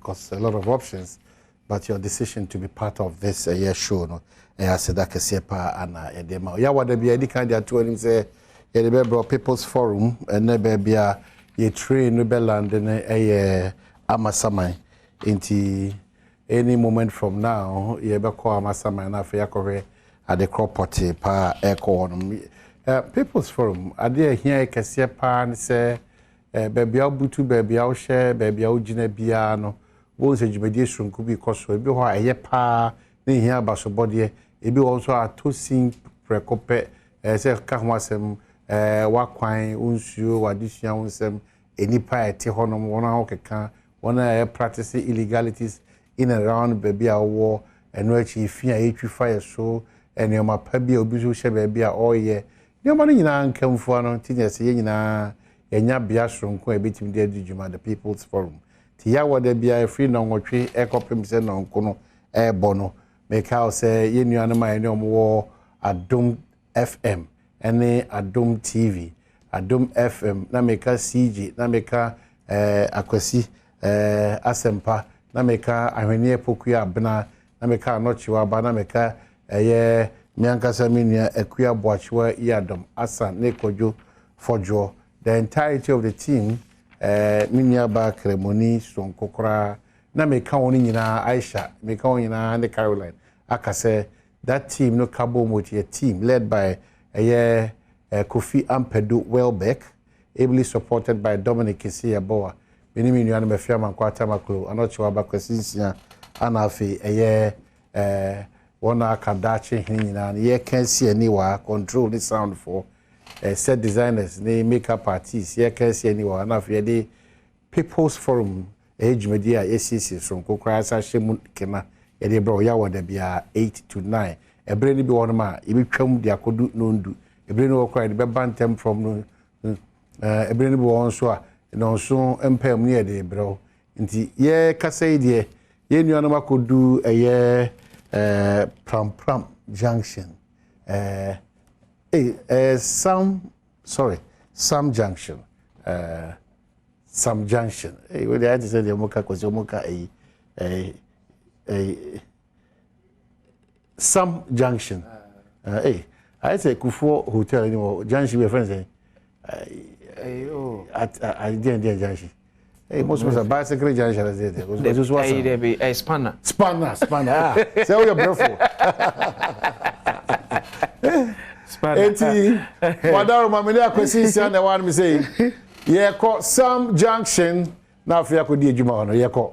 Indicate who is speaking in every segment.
Speaker 1: Because a lot of options, but your decision to be part of this ɛyɛ show no, ɛyɛ aseda kɛseɛ paa ana yɛde ma. Yɛawada bi a yɛdi kan de ato anim sɛ yɛde bɛbrɛ People's Forum. Ɛnɛ baabi a yɛ train no bɛland no ɛyɛ Amasaman, nti any moment from now yɛbɛkɔ Amasaman na afei akɔhwɛ adekorɔ pɔtee paa ɛkɔ hɔ nom. People's Forum adeɛ a ɛhia yɛ kɛseɛ paa ne sɛ baabi a wobutu, baabi a wohyɛ, baabi a wogyina biara no, wɔn sɛ dwumadie soronko bi kɔ so. Ebi hɔ a ɛyɛ paa ne hia abasobɔdeɛ, ebi wɔ nso a ato sin prɛko pɛ, sɛ ka ho asɛm, wakwan, wo nsuo, w'adesua ho nsɛm, nnipa a ɛte hɔnom, wɔn a wɔkeka, wɔn a ɛyɛ practice illegalities in and around baabi a wɔwɔ. Ɛno akyi, fi a yɛtwi fa yɛ so, nneɛma pa bi a obi nso hyɛ baabi a ɔreyɛ nneɛma no nyinaa nkamfoa no. Nti nyɛ sɛ yɛn nyinaa yɛnya bea soronko a yɛbɛtumi de adi dwuma, the People's Forum. Nti yɛawɔ da biara ɛfiri 8:30 ɛkɔpem sɛ 9 no ɛrebɔ no. Meka wo sɛ yɛn nuanom a yɛne ɔmo wɔ Adom FM ɛne Adom TV, Adom FM na meka, CG na meka, Akwasi Asɛmpa na meka, Ahwenneɛ Pokua Abena na meka, Anɔkyewa Aba na meka, ɛyɛ me ankasa me nua Akua Boakyewa Yiadom Asan ne Kwadwo Fɔdwoɔ, the entirety of the team, me nua baa Kremoni sonko koraa na meka wɔn nyinaa, Aisha meka wɔn nyinaa ne Caroline aka sɛ that team no ka bom with your team led by ɛyɛ Kofi Ampadu Welbeck, ably supported by Dominic Kesi Yeboah, me ne me nua no Mɛfia Mankɔ Atamaklo, Anɔkyewa Aba, Kwasi Nsia, ana afei ɛyɛ wɔn a aka daakye hene nyinaa no yɛka si ani wɔ ha, control ne sound for set designers ne makeup artists, yɛka si ani wɔ ha. Na afei yɛde People's Forum, ɛyɛ dwumadie a yɛsiesie soronko koraa sa hyɛ mu kena yɛde brɛ ɔyɛ wɔ da biara 8 to 9. Ɛberɛ no bi wɔ nom a yɛbɛtwam de akɔdu 10. Ɛberɛ no wɔ koraa yɛde bɛba ntɛm from no. Ɛberɛ no bi wɔ hɔ nso a 7 mpaa mu ne yɛde brɛ wo. Nti yɛkasa yi deɛ, yɛn nuanom akɔdu ɛyɛ Prampram Junction, Sam, sorry, Sam Junction, Sam Junction. Wei deɛ ayɛ te sɛ deɛ ɔmo ka kɔsi ɔmo ka ɛyi ɛyi ɛyi Sam Junction. Ayɛ sɛ Kufuor Hotel ni wɔ junction bi yɛfrɛ no sɛ ɛyi deɛ deɛ junction. Most of bicycle junction ɛsɛ deɛ deɛ so
Speaker 2: ɛyi deɛ bi ɛyɛ Spanner.
Speaker 1: Spanner, Spanner. Ah, sɛ woyɛ brɛfo.
Speaker 2: Spanner.
Speaker 1: Eti wadaroma me ne Akwasi Nsia na ɛwɔ anum sɛ yɛkɔ Sam Junction na afei akɔdi adwuma hɔ no yɛkɔ.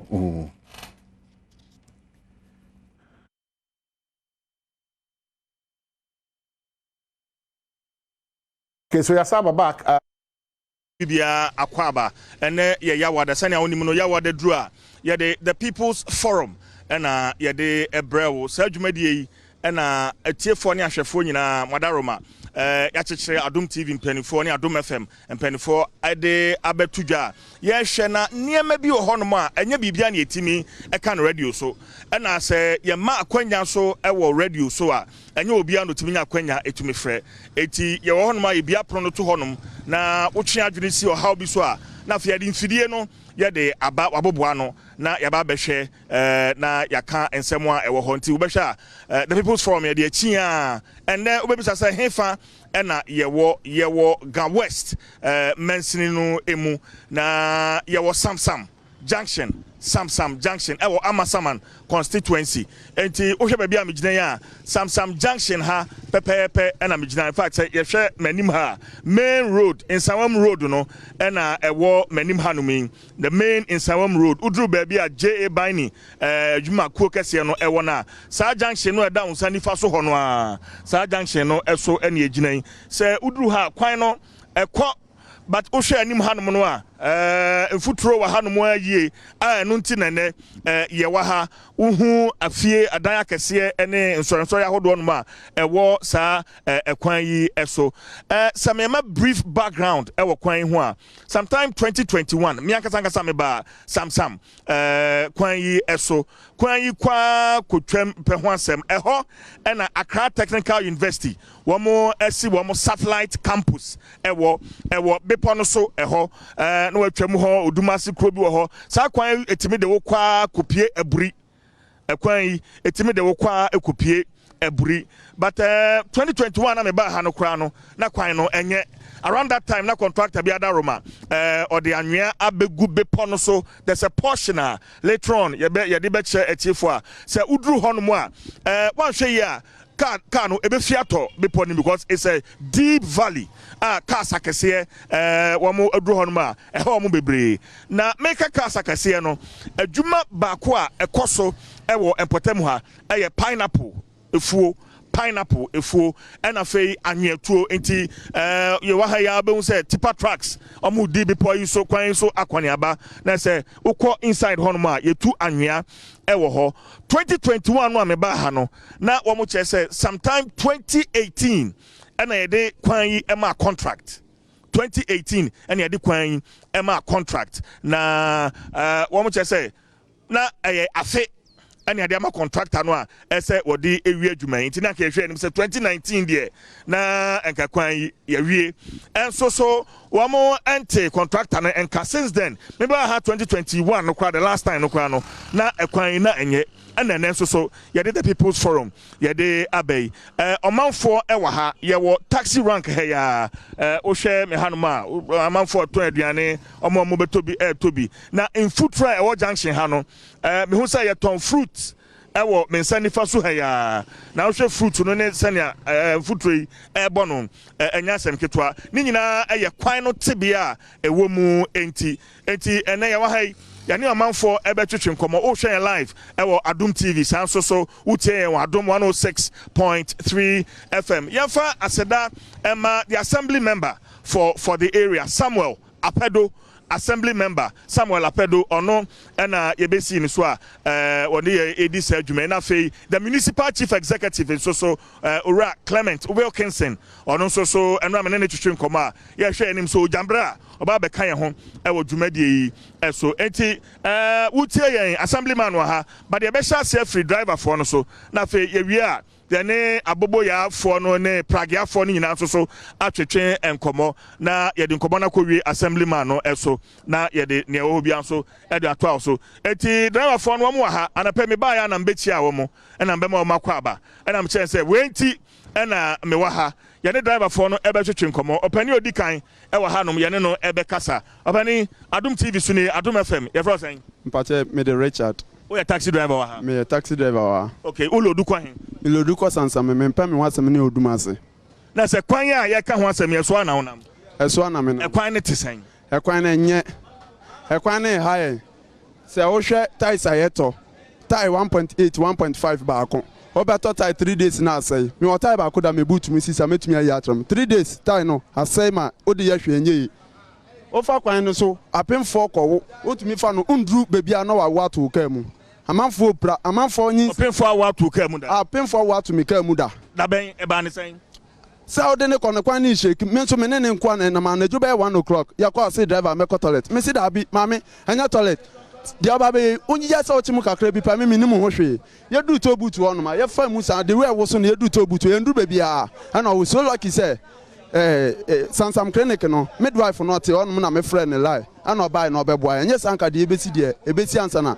Speaker 1: Okay, so yɛasa aba back.
Speaker 3: Biara akɔ aba. Ɛnɛ yɛ Yawada. Sɛnea wonim no, Yawada duru a yɛde The People's Forum ɛna yɛde ɛbrɛ wo. Saa dwumadie yi ɛna atiefoɔ ne ahwɛfoɔ nyinaa madaroma yɛakyekyere Adom TV mpanimfoɔ ne Adom FM mpanimfoɔ ɛde abɛto dwa a yɛrehwɛ na nneɛma bi wɔ hɔnom a ɛnyɛ biribia ne yɛtumi ɛka no radio so. Ɛna sɛ yɛma akwanya so ɛwɔ radio so a, ɛnyɛ obiara na otumi nya akwanya ɛtumi frɛ. Eti yɛwɔ hɔnom a yɛbia pono no to hɔnom na wotwe adwene si ɔhaw bi so a, na afei yɛde mfidie no yɛde aba waboboa no na yɛaba abɛhwɛ na yɛaka nsɛm a ɛwɔ hɔ. Nti wobɛhwɛ a The People's Forum yɛde akyi a ɛnnɛ wobɛbisa sɛ hefa ɛna yɛwɔ. Yɛwɔ Ga West mansini no emu na yɛwɔ Samsam Junction, Samsam Junction ɛwɔ Amasaman constituency. Nti wohwɛ baabi a megyina yi a, Samsam Junction ha pɛpɛɛpɛ ɛna megyina. In fact, sɛ yɛhwɛ m'anim ha, main road, Nsawam Road no ɛna ɛwɔ m'anim ha nom yi, the main Nsawam Road. Woduru baabi a JA Bini adwumakuo kɛseɛ no ɛwɔ no a, saa junction no ɛda wo nsa nifa so hɔ no a, saa junction no ɛso ɛne egyina yi. Sɛ woduru ha, kwan no ɛkɔ, but wohwɛ anim hanom no a, mfuturo wɔ hanom a yie a ɛno nti nɛnɛ yɛwɔ ha. Wohu afie adan akɛseɛ ne nsɔrensɔre ahodoɔ nom a ɛwɔ saa ɛkwan yi so. Sɛ mema brief background ɛwɔ kwan yi ho a, sometime 2021 me ankasa ankasa meba Samsam kwan yi so. Kwan yi kwaa kotwam pɛ ho asɛm ɛhɔ ɛna Accra Technical University wɔn asi wɔn satellite campus ɛwɔ bepɔ no so ɛhɔ. Na watwam hɔ, Odumase kuro bi wɔ hɔ. Saa kwan yi ɛtumi de wo kɔ ara kɔpie Aburi. Ɛkwan yi ɛtumi de wo kɔ ara kɔpie Aburi. But 2021 na mebaa ha no koraa no, na kwan no ɛnyɛ. Around that time na contractor bi adaworoma, ɔde anwea abɛgu bepɔ no so. There's a portion a later on yɛbɛ yɛde bɛkyerɛ atiefoɔ a, sɛ woduru hɔnom a, woanhwɛ yie a, car car no ɛbɛfi atɔ bepɔ no because it's a deep valley a cars akɛseɛ wɔn aduru hɔnom a ɛha wɔn bebree. Na meka cars akɛseɛ no, adwuma baako a ɛkɔ so ɛwɔ mpɔtam ha ɛyɛ pineapple efuo, pineapple efuo, ɛna afei anweatuo. Nti yɛwɔ ha yi a, wobɛhu sɛ tipper trucks wɔn di bepɔ yi so, kwan yi so akɔneaba, na sɛ wokɔ inside hɔnom a, yɛtu anwea ɛwɔ hɔ. 2021 no a mebaa ha no, na wɔn kyerɛ sɛ sometime 2018 ɛna yɛde kwan yi ɛma contract. 2018 ɛna yɛde kwan yi ɛma contract, na wɔn kyerɛ sɛ na ɛyɛ afe ɛne ade ama contractor no a ɛsɛ wɔde ewie adwuma yi. Nti na nka yɛhwɛ anim sɛ 2019 deɛ na nka kwan yi yɛwie. Ɛnso so wɔn ɛnte contractor no nka since then. Mebaa ha 2021 no koraa, the last time no koraa no, na ɛkwan yi na ɛnyɛ. Ɛna ɛnɛ nso so yɛde the People's Forum yɛde aba yi, ɔmanfoɔ ɛwɔ ha. Yɛwɔ taxi rank ha yi a, wohwɛ me hanom a, amanfoɔ tɔn aduane, ɔmo a ɔmo bɛtɔ bi ɛɛtɔ bi. Na mfuturo a ɛwɔ junction ha no, mehu sɛ yɛtɔn fruit ɛwɔ me nsa nifa so ha yi a, na wohwɛ fruit no ne sɛnea mfuturo yi ɛɛbɔ no, ɛnyɛ asɛm ketewa. Ne nyinaa ɛyɛ kwan no tebea a ɛwɔ mu. Enti ɛnɛ yɛwɔ ha yi, yɛne ɔmanfoɔ ɛbɛtwetwe nkɔmmɔ. Wohwɛ yɛn live ɛwɔ Adom TV, saa nso so wotie yɛn wɔ Adom 106.3 FM. Yɛmfa aseda ɛma the assembly member for the area, Samuel Apedo. Assembly member Samuel Apedo, ɔno ɛna yɛbɛsi ne so a wɔne yɛ ɛdi saa adwuma yi. Na afei the municipal chief executive nso so, Owura Clement Wilkinson, ɔno nso so ɛno a mene ne twetwe nkɔmmɔ a yɛhwɛ anim so ogyamberɛ a ɔba bɛka yɛn ho ɛwɔ dwumadie yi ɛso. Enti wotie yɛn assemblyman wɔ ha, but yɛbɛhyɛ ase afiri driverfoɔ no so, na afei yɛwie a, yɛne aboboyaafoɔ no ne pragiafoɔ no nyinaa nso so atwetwe nkɔmmɔ, na yɛde nkɔmmɔ no akɔwie assemblyman no ɛso, na yɛde nea ɛwɔ hɔ biara nso ɛde ato awo so. Eti driverfoɔ no, wɔn wɔ ha. Anapɛ mi baayɛ anam bɛkyia wɔn, ɛna mbɛma wɔn akɔ aba, ɛna mekyɛn sɛ wei nti ɛna mewɔ ha. Yɛne driverfoɔ no ɛbɛtwetwe nkɔmmɔ. Ɔpanin a odi kan ɛwɔ hanom, yɛne no ɛbɛkasa. Ɔpanin, Adom TV so ni, Adom FM. Yɛfrɛ wo sɛn?
Speaker 4: Mpakyɛ, mede Richard.
Speaker 3: Woyɛ taxi driver wɔ ha?
Speaker 4: Meyɛ taxi driver wɔ ha.
Speaker 3: Okay, woload kɔ he?
Speaker 4: Meload kɔ Sansame. Mempɛ me ho asɛm ne Odumase.
Speaker 3: Na sɛ kwan a yɛka ho asɛm yɛ so ana wonam?
Speaker 4: Ɛso ana menam.
Speaker 3: Ɛkwan ne te sɛn?
Speaker 4: Ɛkwan no ɛnyɛ. Ɛkwan no ɛha yɛn. Sɛ wohwɛ tyres a yɛtɔ, tyre 1.8, 1.5 baako. Wobɛtɔ tyre, 3 days na asɛe. Mewɔ tyre baako da me boot mu sisi a mɛtumi ayi akyerɛ mo. 3 days tyre no asɛe ma wode yɛ hwee nyɛ yie. Wofa kwan no so, apemfoɔ kɔwo. Wotumi fa no nduru baabi a na wawo ato wo kaa mu. Amanfoɔ pira, amanfoɔ nyi.
Speaker 3: Ɔpemfoɔ awo ato kaa mu da?
Speaker 4: Apemfoɔ awo ato me kaa mu da.
Speaker 3: Dabɛn? Ɛbaa ne sɛn?
Speaker 4: Sɛ wode ne kɔ no, kwan ne nhyɛki. Me nso me ne ne nkoa na ɛnam anadwo bɛyɛ 1 o'clock. Yɛkɔ ase, driver, mɛkɔ toilet. Me si daabi, maame, ɛnyɛ toilet deɛ ɔba bɛyɛ. Wonyɛ sɛ wokye mu kakra bi pa. Me menim ho hwee. Yɛduru toll booth hɔ nom a, yɛfa mu saa de wei ɛwo so no, yɛduru toll booth hɔ, yɛnduru baabiaa ɛna ɔwo. So lucky sɛ Sansam Clinic no midwife no ɔte hɔnom na mefrɛ ne line, ɛna ɔbaeɛ na ɔbɛboa yɛn. Nyɛ saa nka deɛ ɛbɛsi deɛ ɛbɛsi ansa na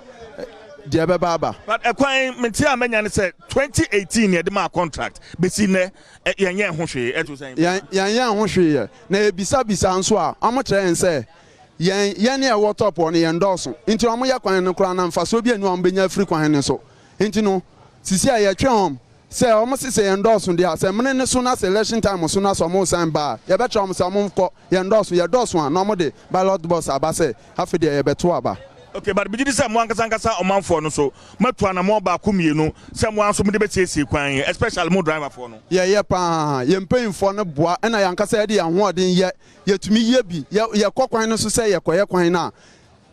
Speaker 4: deɛ ɛbɛba aba.
Speaker 3: But ɛkwan mente a mɛnya ne sɛ 2018 yɛde maa contract, bɛsi nnɛ yɛnyɛ ho hwee. Ɛto sɛn?
Speaker 4: Yɛnyɛ ho hwee yɛ, na yɛbisabisa nso a, ɔmo kyerɛ yɛn sɛ yɛn ne ɛwɔ top hɔ no yɛn dɔɔso, nti ɔmo yɛ kwan no koraa na mfasoɔ bi ani a ɔmo bɛnya afiri kwan no so. Nti no sisi a yɛtwe wɔn sɛ ɔmo sisi yɛn dɔɔso deɛ a, sɛ mmene ne so na sɛ election time so na sɛ ɔmo san ba a, yɛbɛkyerɛ ɔmo sɛ ɔmo nkɔ. Yɛn dɔɔso, yɛ dɔɔso a, na ɔmo de ballot box aba sɛ afei deɛ yɛbɛto aba.
Speaker 3: Okay, but megye di sɛ mo ankasa ankasa ɔmanfoɔ no so matu anammɔn baako mmienu sɛ mo ara nso mode bɛsiesie kwan yi, especially mo driverfoɔ no.
Speaker 4: Yɛyɛ paa. Yɛn mpanyinfoɔ no boa, ɛna yɛn ankasa yɛde yɛn ahoɔden yɛ. Yɛtumi yɛ bi. Yɛkɔ kwan no so sɛ yɛkɔyɛ kwan no a,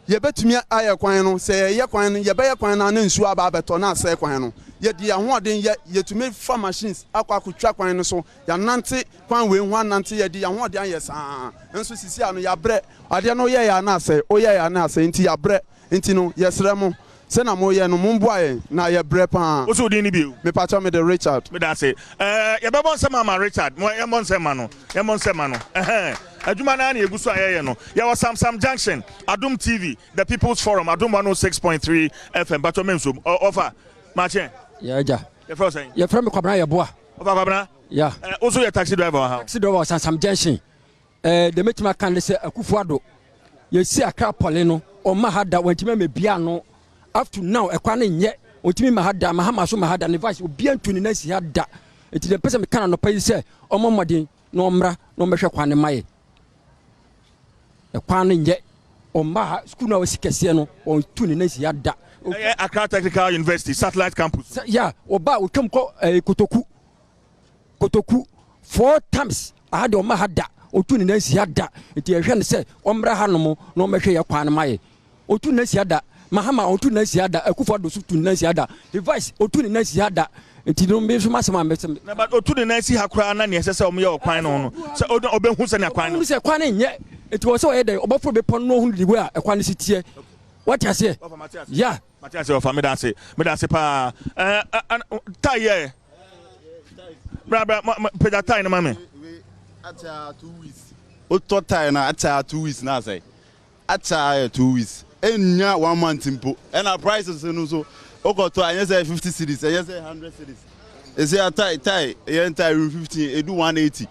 Speaker 4: yɛbɛtumi ayɛ kwan no. Sɛ yɛyɛ kwan no, yɛbɛyɛ kwan no a, na nsuo aba abɛtɔ na asɛe kwan no. Yɛde yɛn ahoɔden yɛ. Yɛtumi fa machines akɔ akɔtwa kwan no so. Yɛanante kwan wei ho anante. Yɛde yɛn ahoɔden ayɛ saa nso sisi ano yɛabrɛ. Adeɛ no woyɛ yɛ ana asɛe, woyɛ yɛ ana asɛe, nti yɛabrɛ. Nti no yɛsrɛ mo. Sɛnea moyɛ no, momboa yɛn na yɛbrɛ paa.
Speaker 3: Wo so wo din ne bio?
Speaker 4: Mepakyɛw mede Richard.
Speaker 3: Meda ase. Ɛɛ yɛbɛbɔ nsɛm ama Richard. Mo yɛmmɔ nsɛm ma no. Yɛmmɔ nsɛm ma no. Ɛhɛn. Adwuma no ara na yɛgu so a yɛyɛ no. Yɛwɔ Samsam Junction, Adom TV, The People's Forum, Adom 106.3 FM. Mpakyɛw mensom. Ɔ ɔfa. Makye.
Speaker 5: Yeah, agya.
Speaker 3: Yɛfrɛ wo sɛn?
Speaker 5: Yɛfrɛ me Kwabena Yeboah.
Speaker 3: Ɔfa Kwabena.
Speaker 5: Yeah.
Speaker 3: Ɛɛ wo nso yɛ taxi driver wɔ ha?
Speaker 5: Taxi driver wɔ Samsam Junction. Ɛɛ deɛ mɛtumi aka ne sɛ Akufo Addo yɛsi Accra Pɔle no ɔmma ha da wantumi amɛbia ano up to now ɛkwan no nyɛ ɔntumi ma ha da Mahama so ma ha da ne vice obia ntu ne nan si ha da nti deɛ mpɛ sɛ meka no anɔpa yi sɛ ɔmmɔ mmɔden na ɔmmra na ɔmmɛhwɛ kwan no ma yɛ ɛkwan no nyɛ ɔmma ha sukuu no a wɔsi kɛseɛ no ɔntu ne nan si ha da.
Speaker 3: Ɛyɛ Accra Technical University satellite campus.
Speaker 5: Ya ɔba a ɔtwam kɔ ɛɛ Kotoku kotoku four times aha deɛ ɔma ha da ɔtu ne nan si ha da nti yɛhwɛ no sɛ ɔmmra ha nom na ɔmmɛhwɛ yɛ kwan no ma yɛ ɔtu ne nan si ha da Mahama ɔtu ne nan si ha da Akufo Addo so tu ne nan si ha da Vice ɔtu ne nan si ha da nti no me nso m'asɛm a mɛsɛm.
Speaker 3: Na but ɔtu ne nan si ha koraa na nea ɛsɛ sɛ wɔyɛ wɔ kwan no ho no sɛ ɔbɛhu sɛnea kwan no.
Speaker 5: Ɔhunu sɛ kwan no nyɛ nti wɔ sɛ ɔyɛ dɛn ɔbɛforo bepɔ no na ɔhunu the way a ɛkwan no si teɛ wate aseɛ yeah.
Speaker 3: Mate ase ɔfa meda ase meda ase paa ɛɛ ɛ tai yɛ bra bra pagya tai no ma me.
Speaker 6: Wotɔ tai no akyɛ 2 weeks na asɛe akyɛ ayɛ 2 weeks, ɛnnya one month mpo. Ɛna prices no nso, wokɔtɔ a, ɛnyɛ sɛ 50 cedis, ɛnyɛ sɛ 100 cedis. Ɛsɛ a tai yɛn tai room 15 ɛdu 180,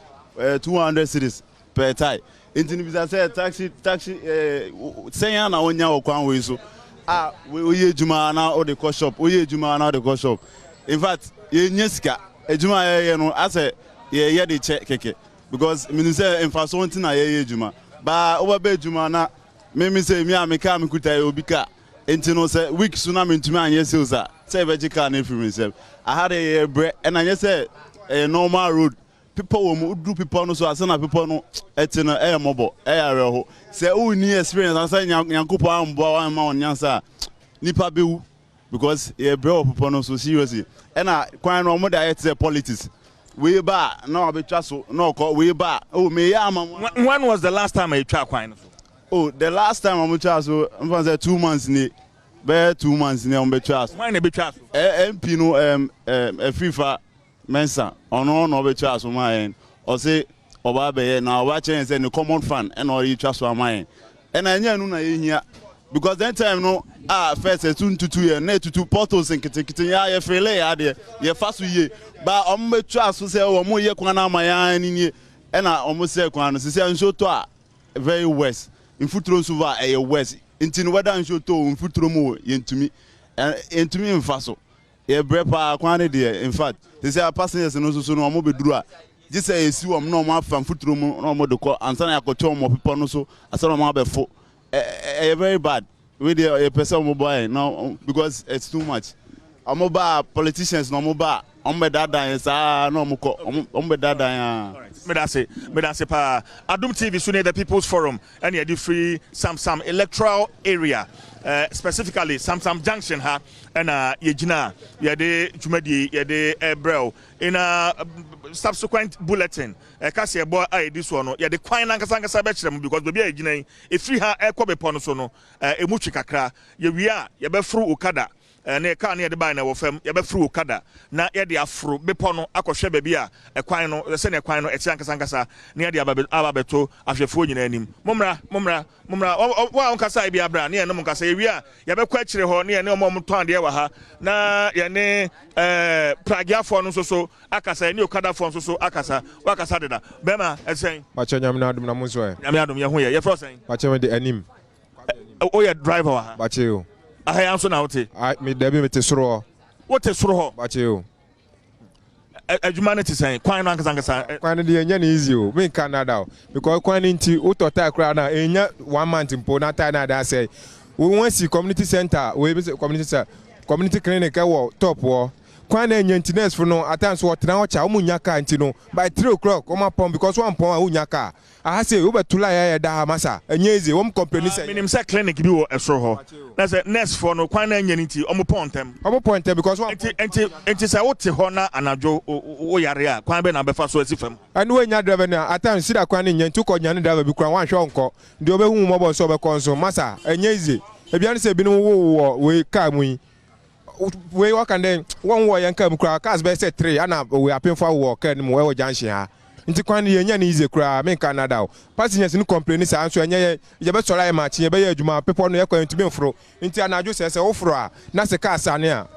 Speaker 6: 200 cedis per tai. Nti no bisa sɛ taxi sɛn a na wonya wɔ kwan wei so a woyɛ adwuma na wode kɔ shop, woyɛ adwuma na wode kɔ shop. In fact, yɛnyɛ sika adwuma a yɛyɛ no asɛ yɛyɛ de kyɛ kɛkɛ, because menim sɛ mfasoɔ nti na yɛyɛ adwuma baa. Wobɛbɛ adwuma na meme sɛ mi a me kaa mekuta yɛ obi kaa, nti no sɛ week so na mentumi anyɛ sales a, sɛ yɛbɛgye kaa no afiri me nsɛm. Aha de yɛyɛ brɛ, ɛna nyɛ sɛ ɛyɛ normal road. Pepɔ wɔ mu, woduru pepɔ no so a, sɛna pepɔ no ɛte no ɛyɛ mmɔbɔ, ɛyɛ awerɛho. Sɛ wonni experience ansa Nyankopɔn amboa wo amma wo nyansa a, nipa bɛwu, because yɛbrɛ wɔ pepɔ no so seriously. Ɛna kwan no ɔmo de ayɛ te sɛ politics. Wei ba a na wabɛtwa so na ɔkɔ, wei ba a, oh, meyɛ ama mo.
Speaker 3: When was the last time a yɛtwa kwan no so?
Speaker 6: Oh, the last time ɔmo twa so, mfa sɛ 2 months ni, bɛyɛ 2 months ni ɔmo bɛtwa so.
Speaker 3: Hwan na ɛbɛtwa so?
Speaker 6: MP no, Afrifa Mensa, ɔno na ɔbɛtwa so ma yɛn. Ɔse ɔba abɛyɛ na ɔba kyerɛ yɛn sɛ ne common fund ɛna ɔde twa so ama yɛn. Ɛna ɛnyɛ ɛno na yɛhia, because that time no a first ɛtu ntutu yɛn na ɛtutu potholes nketenkete yɛ a yɛfeele yɛ adeɛ yɛfa so yie ba. Ɔmo bɛtwa so sɛ ɔmo yɛ kwan ama yɛn ani nie, ɛna ɔmo sɛ kwan no sisi nsuo tɔ a, very worse. Mfuturo nso ba a, ɛyɛ worse. Nti no whether nsuo tɔ o, mfuturo mu o, yɛntumi mfa so. Yɛbrɛ paa. Kwan no deɛ, in fact, te sɛ passengers no nso so no, ɔmo bɛduru a, gye sɛ esi wɔn na ɔmo afa mfuturo mu na ɔmo de kɔ ansa na yɛakɔtwa wɔn wɔ pepɔ no so ansa na ɔmo abɛfo. Ɛyɛ very bad. Wei deɛ, yɛpɛ sɛ ɔmo bɔ yɛn na because it's too much. Ɔmo ba politicians na ɔmo ba, ɔmo bɛ daadaa yɛn saa na ɔmo kɔ, ɔmo bɛ daadaa yɛn aa.
Speaker 3: Medase, medase paa. Adom TV so ne The People's Forum ɛne yɛde firi Samsam electoral area, specifically Samsam Junction ha ɛna yɛgyina yɛde dwumadie yɛde ɛbrɛw. In a subsequent bulletin, ɛka sɛ ɛbɔ a yɛdi soɔ no, yɛde kwan nankasa ankasa bɛkyerɛ mu, because baabi a yɛgyina yi, ɛfiri ha ɛkɔ bepɔ no so no, ɛmu twe kakra. Yɛwie a, yɛbɛforo okada ne kaa ne yɛde bae na ɛwɔ fam. Yɛbɛforo okada na yɛde aforo bepɔ no akɔhwɛ baabi a ɛkwan no, sɛnea ɛkwan no ɛte ankasa ankasa, na yɛde aba abɛto ahwɛfoɔ nyinaa anim. Mommra, mommra, mommra. Wo a wonkasa yi bi abra ne yɛne mo nkasa. Yɛwie a, yɛbɛkɔ akyire hɔ ne yɛne ɔmo a ɔmo tɔn adeɛ wɔ ha na yɛne pragiafoɔ no nso so akasa, yɛne okadafoɔ nso so akasa. Wakasa deda bɛrima ɛsɛn?
Speaker 7: Pakyɛ, Nyame no adom, na mo nso ɛ?
Speaker 3: Nyame adom, yɛ ho yɛ. Yɛfrɛ wo sɛn?
Speaker 7: Pakyɛ, me de Anim.
Speaker 3: Woyɛ driver wɔ ha?
Speaker 7: Pakyɛ o.
Speaker 3: Aha ya nso na wote?
Speaker 7: Ah, me dabi, mete soro hɔ.
Speaker 3: Wote soro hɔ?
Speaker 7: Pakyɛ o.
Speaker 3: Adwuma no te sɛn? Kwan no ankasa ankasa?
Speaker 7: Kwan no deɛ, ɛnyɛ no easy o, menka nada o, because kwan no nti wotɔ tyre koraa na ɛnya one month mpo na tyre no ada asɛe. Wɔn asi community center wei bi sɛ community center, community clinic ɛwɔ top hɔ. Kwan na ɛnyɛ nti nurse fo no at times wɔtena hɔ kyɛ a, wɔn nya car, nti no by 3 o'clock wɔn apɔn, because wɔn apɔn a wonya car. Aha sei wobɛto line ayɛ da ha masa, ɛnyɛ easy. Wɔn complain sɛ.
Speaker 3: Menim sɛ clinic bi wɔ ɛsoro hɔ na sɛ nurse foɔ no, kwan na ɛnyɛ no nti ɔmo pɔn ntɛm.
Speaker 7: Wɔn pɔn ntɛm because wɔn.
Speaker 3: Nti sɛ wote hɔ na anadwo wo yare a, kwan bɛ na bɛfa so asi fam?
Speaker 7: Ɛne woanya driver no a, at times sida kwan no nyɛ nti wokɔ nyane driver bi koraa wanhwɛ ɔnkɔ deɛ ɔbɛhu wo mmɔbɔ nso ɔbɛkɔ nso masa, ɛnyɛ easy. Ebia ne sɛ ebinom woo wɔ wei kaa mu yi. Wei wɔka dɛ wɔn wɔ yɛn kaa mu koraa cars bɛyɛ sɛ tre ana wei apemfo awo wɔ kaa no mu ɛwɔ junction ha. Nti kwan no yɛnnya no easy koraa menka nnada o. Passengers no complaini saa nso ɛnyɛ yɛn yɛbɛsɔre ayɛ makye yɛbɛyɛ adwuma bepɔ no yɛkɔ yɛntumi mforo nti anadwo sɛ sɛ woforo a na sɛ kaa sane a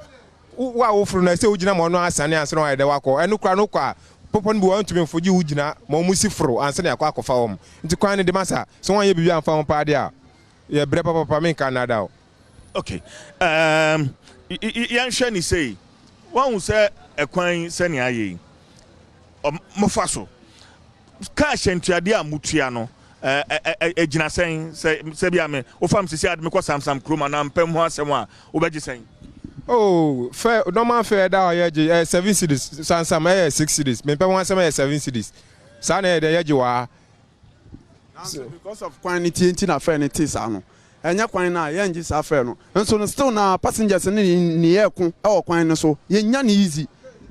Speaker 7: Wo a woforo no, ɛsɛ sɛ wugyina ma ɔno asiane ansa na wayɛ dɛ wakɔ. Ɛno koraa no, wokɔ a, bepɔ no bi wɔ hɔ a wontumi mforo, gye wugyina ma wɔsi foro ansa na yɛakɔ akɔfa wɔn. Nti kwan no de, masa, sɛ woanyɛ biribi amfa ho paa de a, yɛbrɛ papapapa, menka nnaadaa wo.
Speaker 3: Ok, um, yɛnhwɛ no sei, woahu sɛ ɛkwan yi sɛnea ayɛ yi, mofa so. Kaa hyɛntuadeɛ a motua no, ɛgyina sɛn? Sɛ sɛ bi a me wofa me sisi a de me kɔ Samsam kurom anaa mpam ho asɛm a, wobɛgye sɛn?
Speaker 7: Oh, fɛ normal fare ɛda hɔ yɛgye ɛyɛ seven cedis, Samsam ɛyɛ six cedis, me mpam ho asɛm ɛyɛ seven cedis. Saa na ɛyɛ dɛn yɛgye wɔ ha.
Speaker 4: Nanso because of kwan no tie nti na fare no te saa no. Ɛnyɛ kwan no a, yɛngye saa fare no. Nso no still na passengers no ne yɛ ko wɔ kwan no so. Yɛnnya no easy.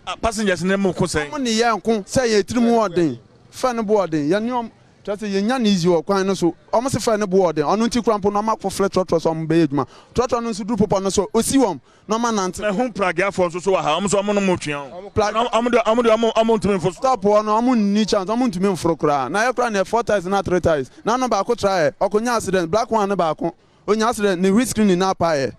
Speaker 3: Ah, passengers ne mo ko sɛn?
Speaker 4: Wɔn ne yɛn ko sɛ yɛn tirim wɔ den. Fare no bo wɔ den. Yɛne wɔn, kyerɛ sɛ yɛnnya no easy wɔ kwan no so. Wɔn se fare no bo wɔ den. Ɔno nti koraa mpo no wɔn akɔfrɛ trɔtrɔ sɛ wɔn bɛyɛ adwuma. Trɔtrɔ no nso duru popɔ no so a, ɔsi wɔn. na ɔma nante.
Speaker 3: Mahu prageafoɔ nso so wɔ ha, wɔn nso wɔn ne mo twea o. Wɔn deɛ wɔn deɛ wɔn ntumi mforo.
Speaker 4: Stop hɔ no wɔn nni chance, wɔn ntumi mforo koraa. Na yɛ koraa neɛ four tyres na three tyres. Na ano baako traeɛ, ɔkɔ nya accident, black one no baako, ɔnya accident, ne windscreen nyinaa paeɛ.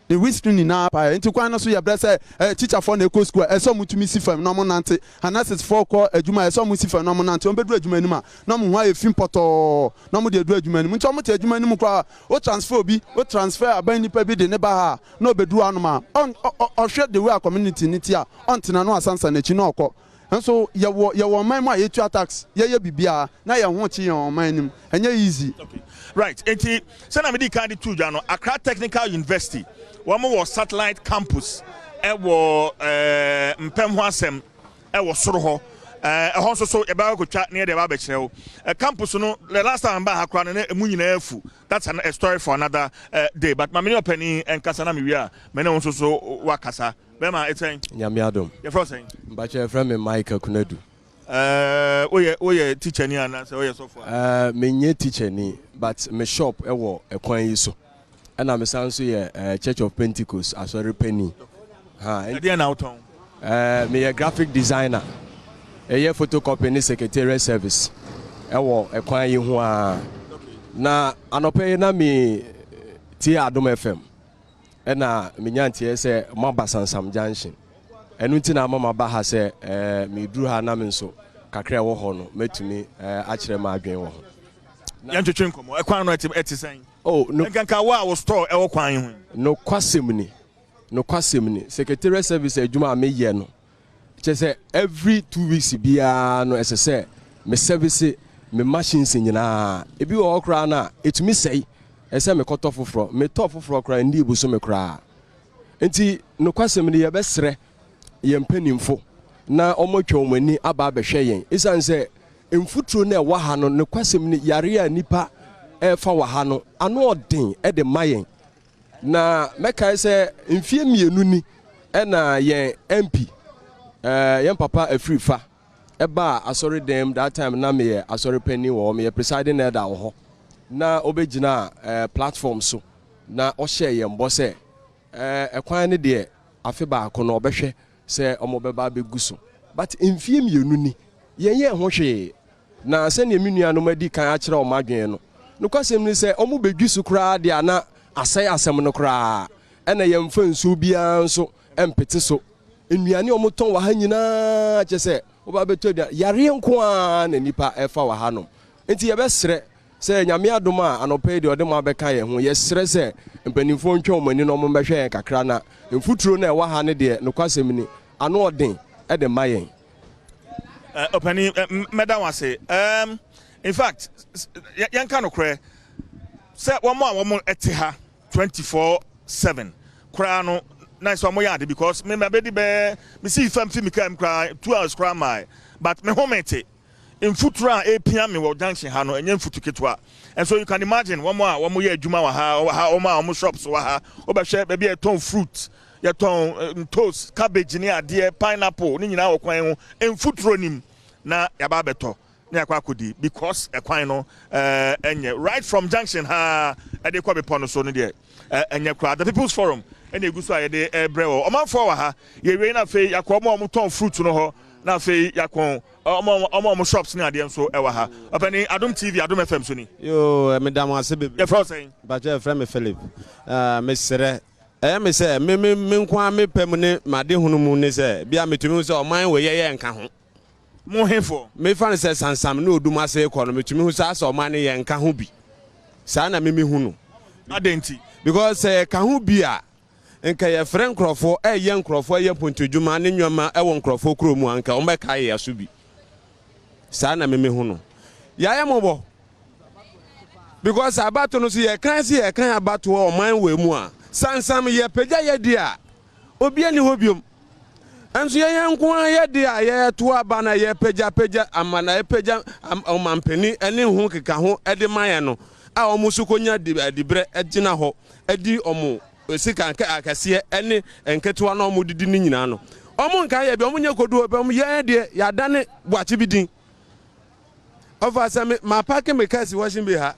Speaker 4: Ne windscreen nyinaa paeɛ. Nti kwan no so yɛ brɛ sɛ ɛyɛ teacher foɔ na ɛkɔ school a, ɛsɛ wɔn tumi si fam na wɔn nante. Nurses foɔ kɔ adwuma a, ɛsɛ wɔn si fam na wɔn nante. Wɔn bɛduru adwuma anim a, na wɔn ho ayɛ fi pɔtɔɔ na wɔn de aduru adwuma anim. Nti wɔn te adwuma anim koraa a, wo transfer obi, wo transfer aban nipa bi de ne ba ha a, na ɔbɛduru hanom a, ɔn, ɔ, ɔhwɛ the way a community no te a, ɔntena na wasansan n'akyi na ɔkɔ. Nso yɛwɔ, yɛwɔ ɔman mu a yɛtua tax, yɛyɛ biribiara, na yɛn ho kye yɛn ɔman no mu. Ɛnyɛ easy.
Speaker 3: Okay. Right. Enti, sɛnea mede kan de too dwa no, Accra Technical University, wɔn wɔ satellite campus ɛwɔ ɛɛ mpɛm ho asɛm ɛwɔ soro hɔ. Ɛɛ ɛhɔ nso so yɛbɛkɔ akɔtwa na yɛde aba abɛkyerɛ wo. Ɛ campus no, the last time mbaa ha koraa no, na emu nyinaa afu. That's an, a story for another uh, day. But ma me ne ɔpanin nkasa na mewie a, me ne wo nso so wakasa. Bɛrima, ɛsɛn?
Speaker 8: Nyame adom.
Speaker 3: Yɛfrɛ wo sɛn?
Speaker 8: Mpakyɛ yɛfrɛ me Mike Akunadu.
Speaker 3: Uh, woyɛ woyɛ teacher ni anaasɛ woyɛ sɔfo
Speaker 8: a? Uh, menyɛ teacher ni but me shop ɛwɔ ɛkwan yi so. Ɛna me san nso yɛ eh, Church of Pentecost asɔre panin.
Speaker 3: Ha, Ɛdeɛn na wotɔn?
Speaker 8: Eh, meyɛ graphic designer. Ɛyɛ photocopy ne secretarial service ɛwɔ ɛkwan yi ho ara. Na anɔpa yi na me tie Adom FM. Ɛna menya nteɛ sɛ moaba Sansam Junction. Ɛno nti na ama maba ha sɛ eh, meduru ha na me nso kakra ɛwɔ hɔ no mɛtumi eh, akyerɛ m'adwene wɔ ho.
Speaker 3: Yɛntwetwe nkɔmmɔ. Ɛkwan no ɛte sɛn?
Speaker 8: Oh, no.
Speaker 3: Nkanka wo a wo store ɛwɔ kwan yi ho yi.
Speaker 8: Nokwasɛm ni, nokwasɛm ni, secretarial service adwuma a meyɛ no, kyerɛ sɛ every 2 weeks biara no ɛsɛ sɛ me service me machines nyinaa. Ebi wɔ hɔ koraa no a, ɛtumi sɛe, ɛsɛ sɛ mekɔtɔ foforɔ. Metɔ foforɔ koraa, ɛnni bosome koraa. Nti nokwasɛm ni, yɛbɛsrɛ yɛn mpanimfo na wɔatwa wɔn ani aba abɛhwɛ yɛn. Esiane sɛ mfuturo no a ɛwɔ ha no, nokwasɛm ni, yareɛ a nnipa refa wɔ ha no, ano ɔden de ma yɛn. Na mɛkae sɛ mfeɛ mmienu ni ɛna yɛn MP, eh, yɛn papa Afirifa, ɛbaa asɔredan mu, that time na meyɛ asɔre panin wɔ hɔ, meyɛ presiding elder wɔ hɔ, na ɔbɛgyinaa eh, platform so na ɔhyɛɛ yɛn bɔ sɛ eh, ɛkwan no deɛ afe baako no ɔbɛhwɛ sɛ wɔbɛba abɛgu so. But mfeɛ mmienu ni, yɛnyɛɛ ho hwee. Na sɛdeɛ me nuanom adi kan akyerɛ wɔn adwene no, nokwasɛm ne sɛ wɔbɛdwi so koraa deɛ a na asɛe asɛm no koraa. Ɛna yɛmfa nsuo biara nso mpete so. Nnuane a wɔtɔn wɔ ha nyinaa kyerɛ sɛ woba bɛtɔ aduane, yareɛ nko ara na nnipa ɛfa wɔ hanom. Nti yɛbɛsrɛ sɛ Nyame adom a anɔpa yi deɛ ɔde mo abɛka yɛn ho. Yɛsrɛ sɛ mpanimfoɔ ntwa wɔn ani na wɔmmɛhwɛ yɛn kakra na mfuturo no a ɛwɔ ha no deɛ nokwasɛm ni, ano ɔden de ma yɛn.
Speaker 3: Ɔpanin, mɛda wo ase. In fact, yɛnka nokorɛ sɛ wɔn a wɔn te ha 24/7 koraa no na sɛ wɔn yɛ ade because me mabɛdi bɛɛ mesi fam fi me kaa mu koraa 2 hours koraa mae but me ho mete mfuturo a ɛrepia me wɔ junction ha no ɛnyɛ mfutu ketewa. And so you can imagine wɔn a wɔn yɛ adwuma wɔ ha ha, wɔn a wɔn shops wɔ ha, wobɛhwɛ baabi a yɛtɔn fruit, yɛtɔn ntos, cabbage ne adeɛ, pineapple ne nyinaa wɔ kwan ho, mfuturo nim na yɛaba abɛtɔ. na yɛakɔ akɔdi because ɛkwan no ɛnyɛ right from junction ha ɛde kɔ bepɔ no so no deɛ ɛnyɛ koraa. The People's Forum ɛna egu so a yɛde ɛbrɛ wɔ ɔmanfoɔ wɔ ha. Yɛwie na afei yɛakɔ ɔmo a ɔmo tɔn fruit no hɔ, na afei yɛakɔ ɔmo a ɔmo shops ne adeɛ nso ɛwɔ ha. Ɔpɛni, Adom TV, Adom FM so ni.
Speaker 9: Yoo, meda mo ase bebree.
Speaker 3: Yɛfrɛ wo sɛn?
Speaker 9: Mpakyɛ, yɛfrɛ me Philip. Mesrɛ, ɛyɛ me sɛ me me me nko ara mepɛ mu ne made hunu mu ne sɛ bia metumi hu sɛ ɔman wei yɛyɛ nka ho.
Speaker 3: Mo hefoɔ?
Speaker 9: Mefa no sɛ Sansam ne Odum ase kɔ no, metumi hu sɛ asɛ ɔman no yɛ nka ho bi. Saa na meme hu no.
Speaker 3: Adɛn nti?
Speaker 9: Because sɛ yɛka ho bi a, nka yɛfrɛ nkurɔfoɔ ɛyɛ nkurɔfoɔ ɛyɛ mpontodwuma ne nneɛma ɛwɔ nkurɔfoɔ kurom mu a, nka wɔbɛka yɛ so bi. Saa na meme hu no. Yɛayɛ mmɔbɔ. Because abato no so yɛkan sɛ yɛkan abatoɔ ɔman wɔ mu a, Sansam yɛpagya yɛ di a, obi ani hɔ biom. Nso yɛyɛ nko ara yɛ de a yɛto aba na yɛpagyapagya ama na yɛpagya ɔmampanin ne ho keka ho de ma yɛn no a, wɔn nso kɔnya diberɛ gyina hɔ di wɔn sika akɛseɛ ne nketewa na wɔn didi ne nyinaa no. Wɔn nka yɛ bi, wɔn nyɛ kodu hɔ bi, yɛn deɛ yɛadane buakye bi din. Ɔfa sɛ me ma park me kaa si washing bay ha,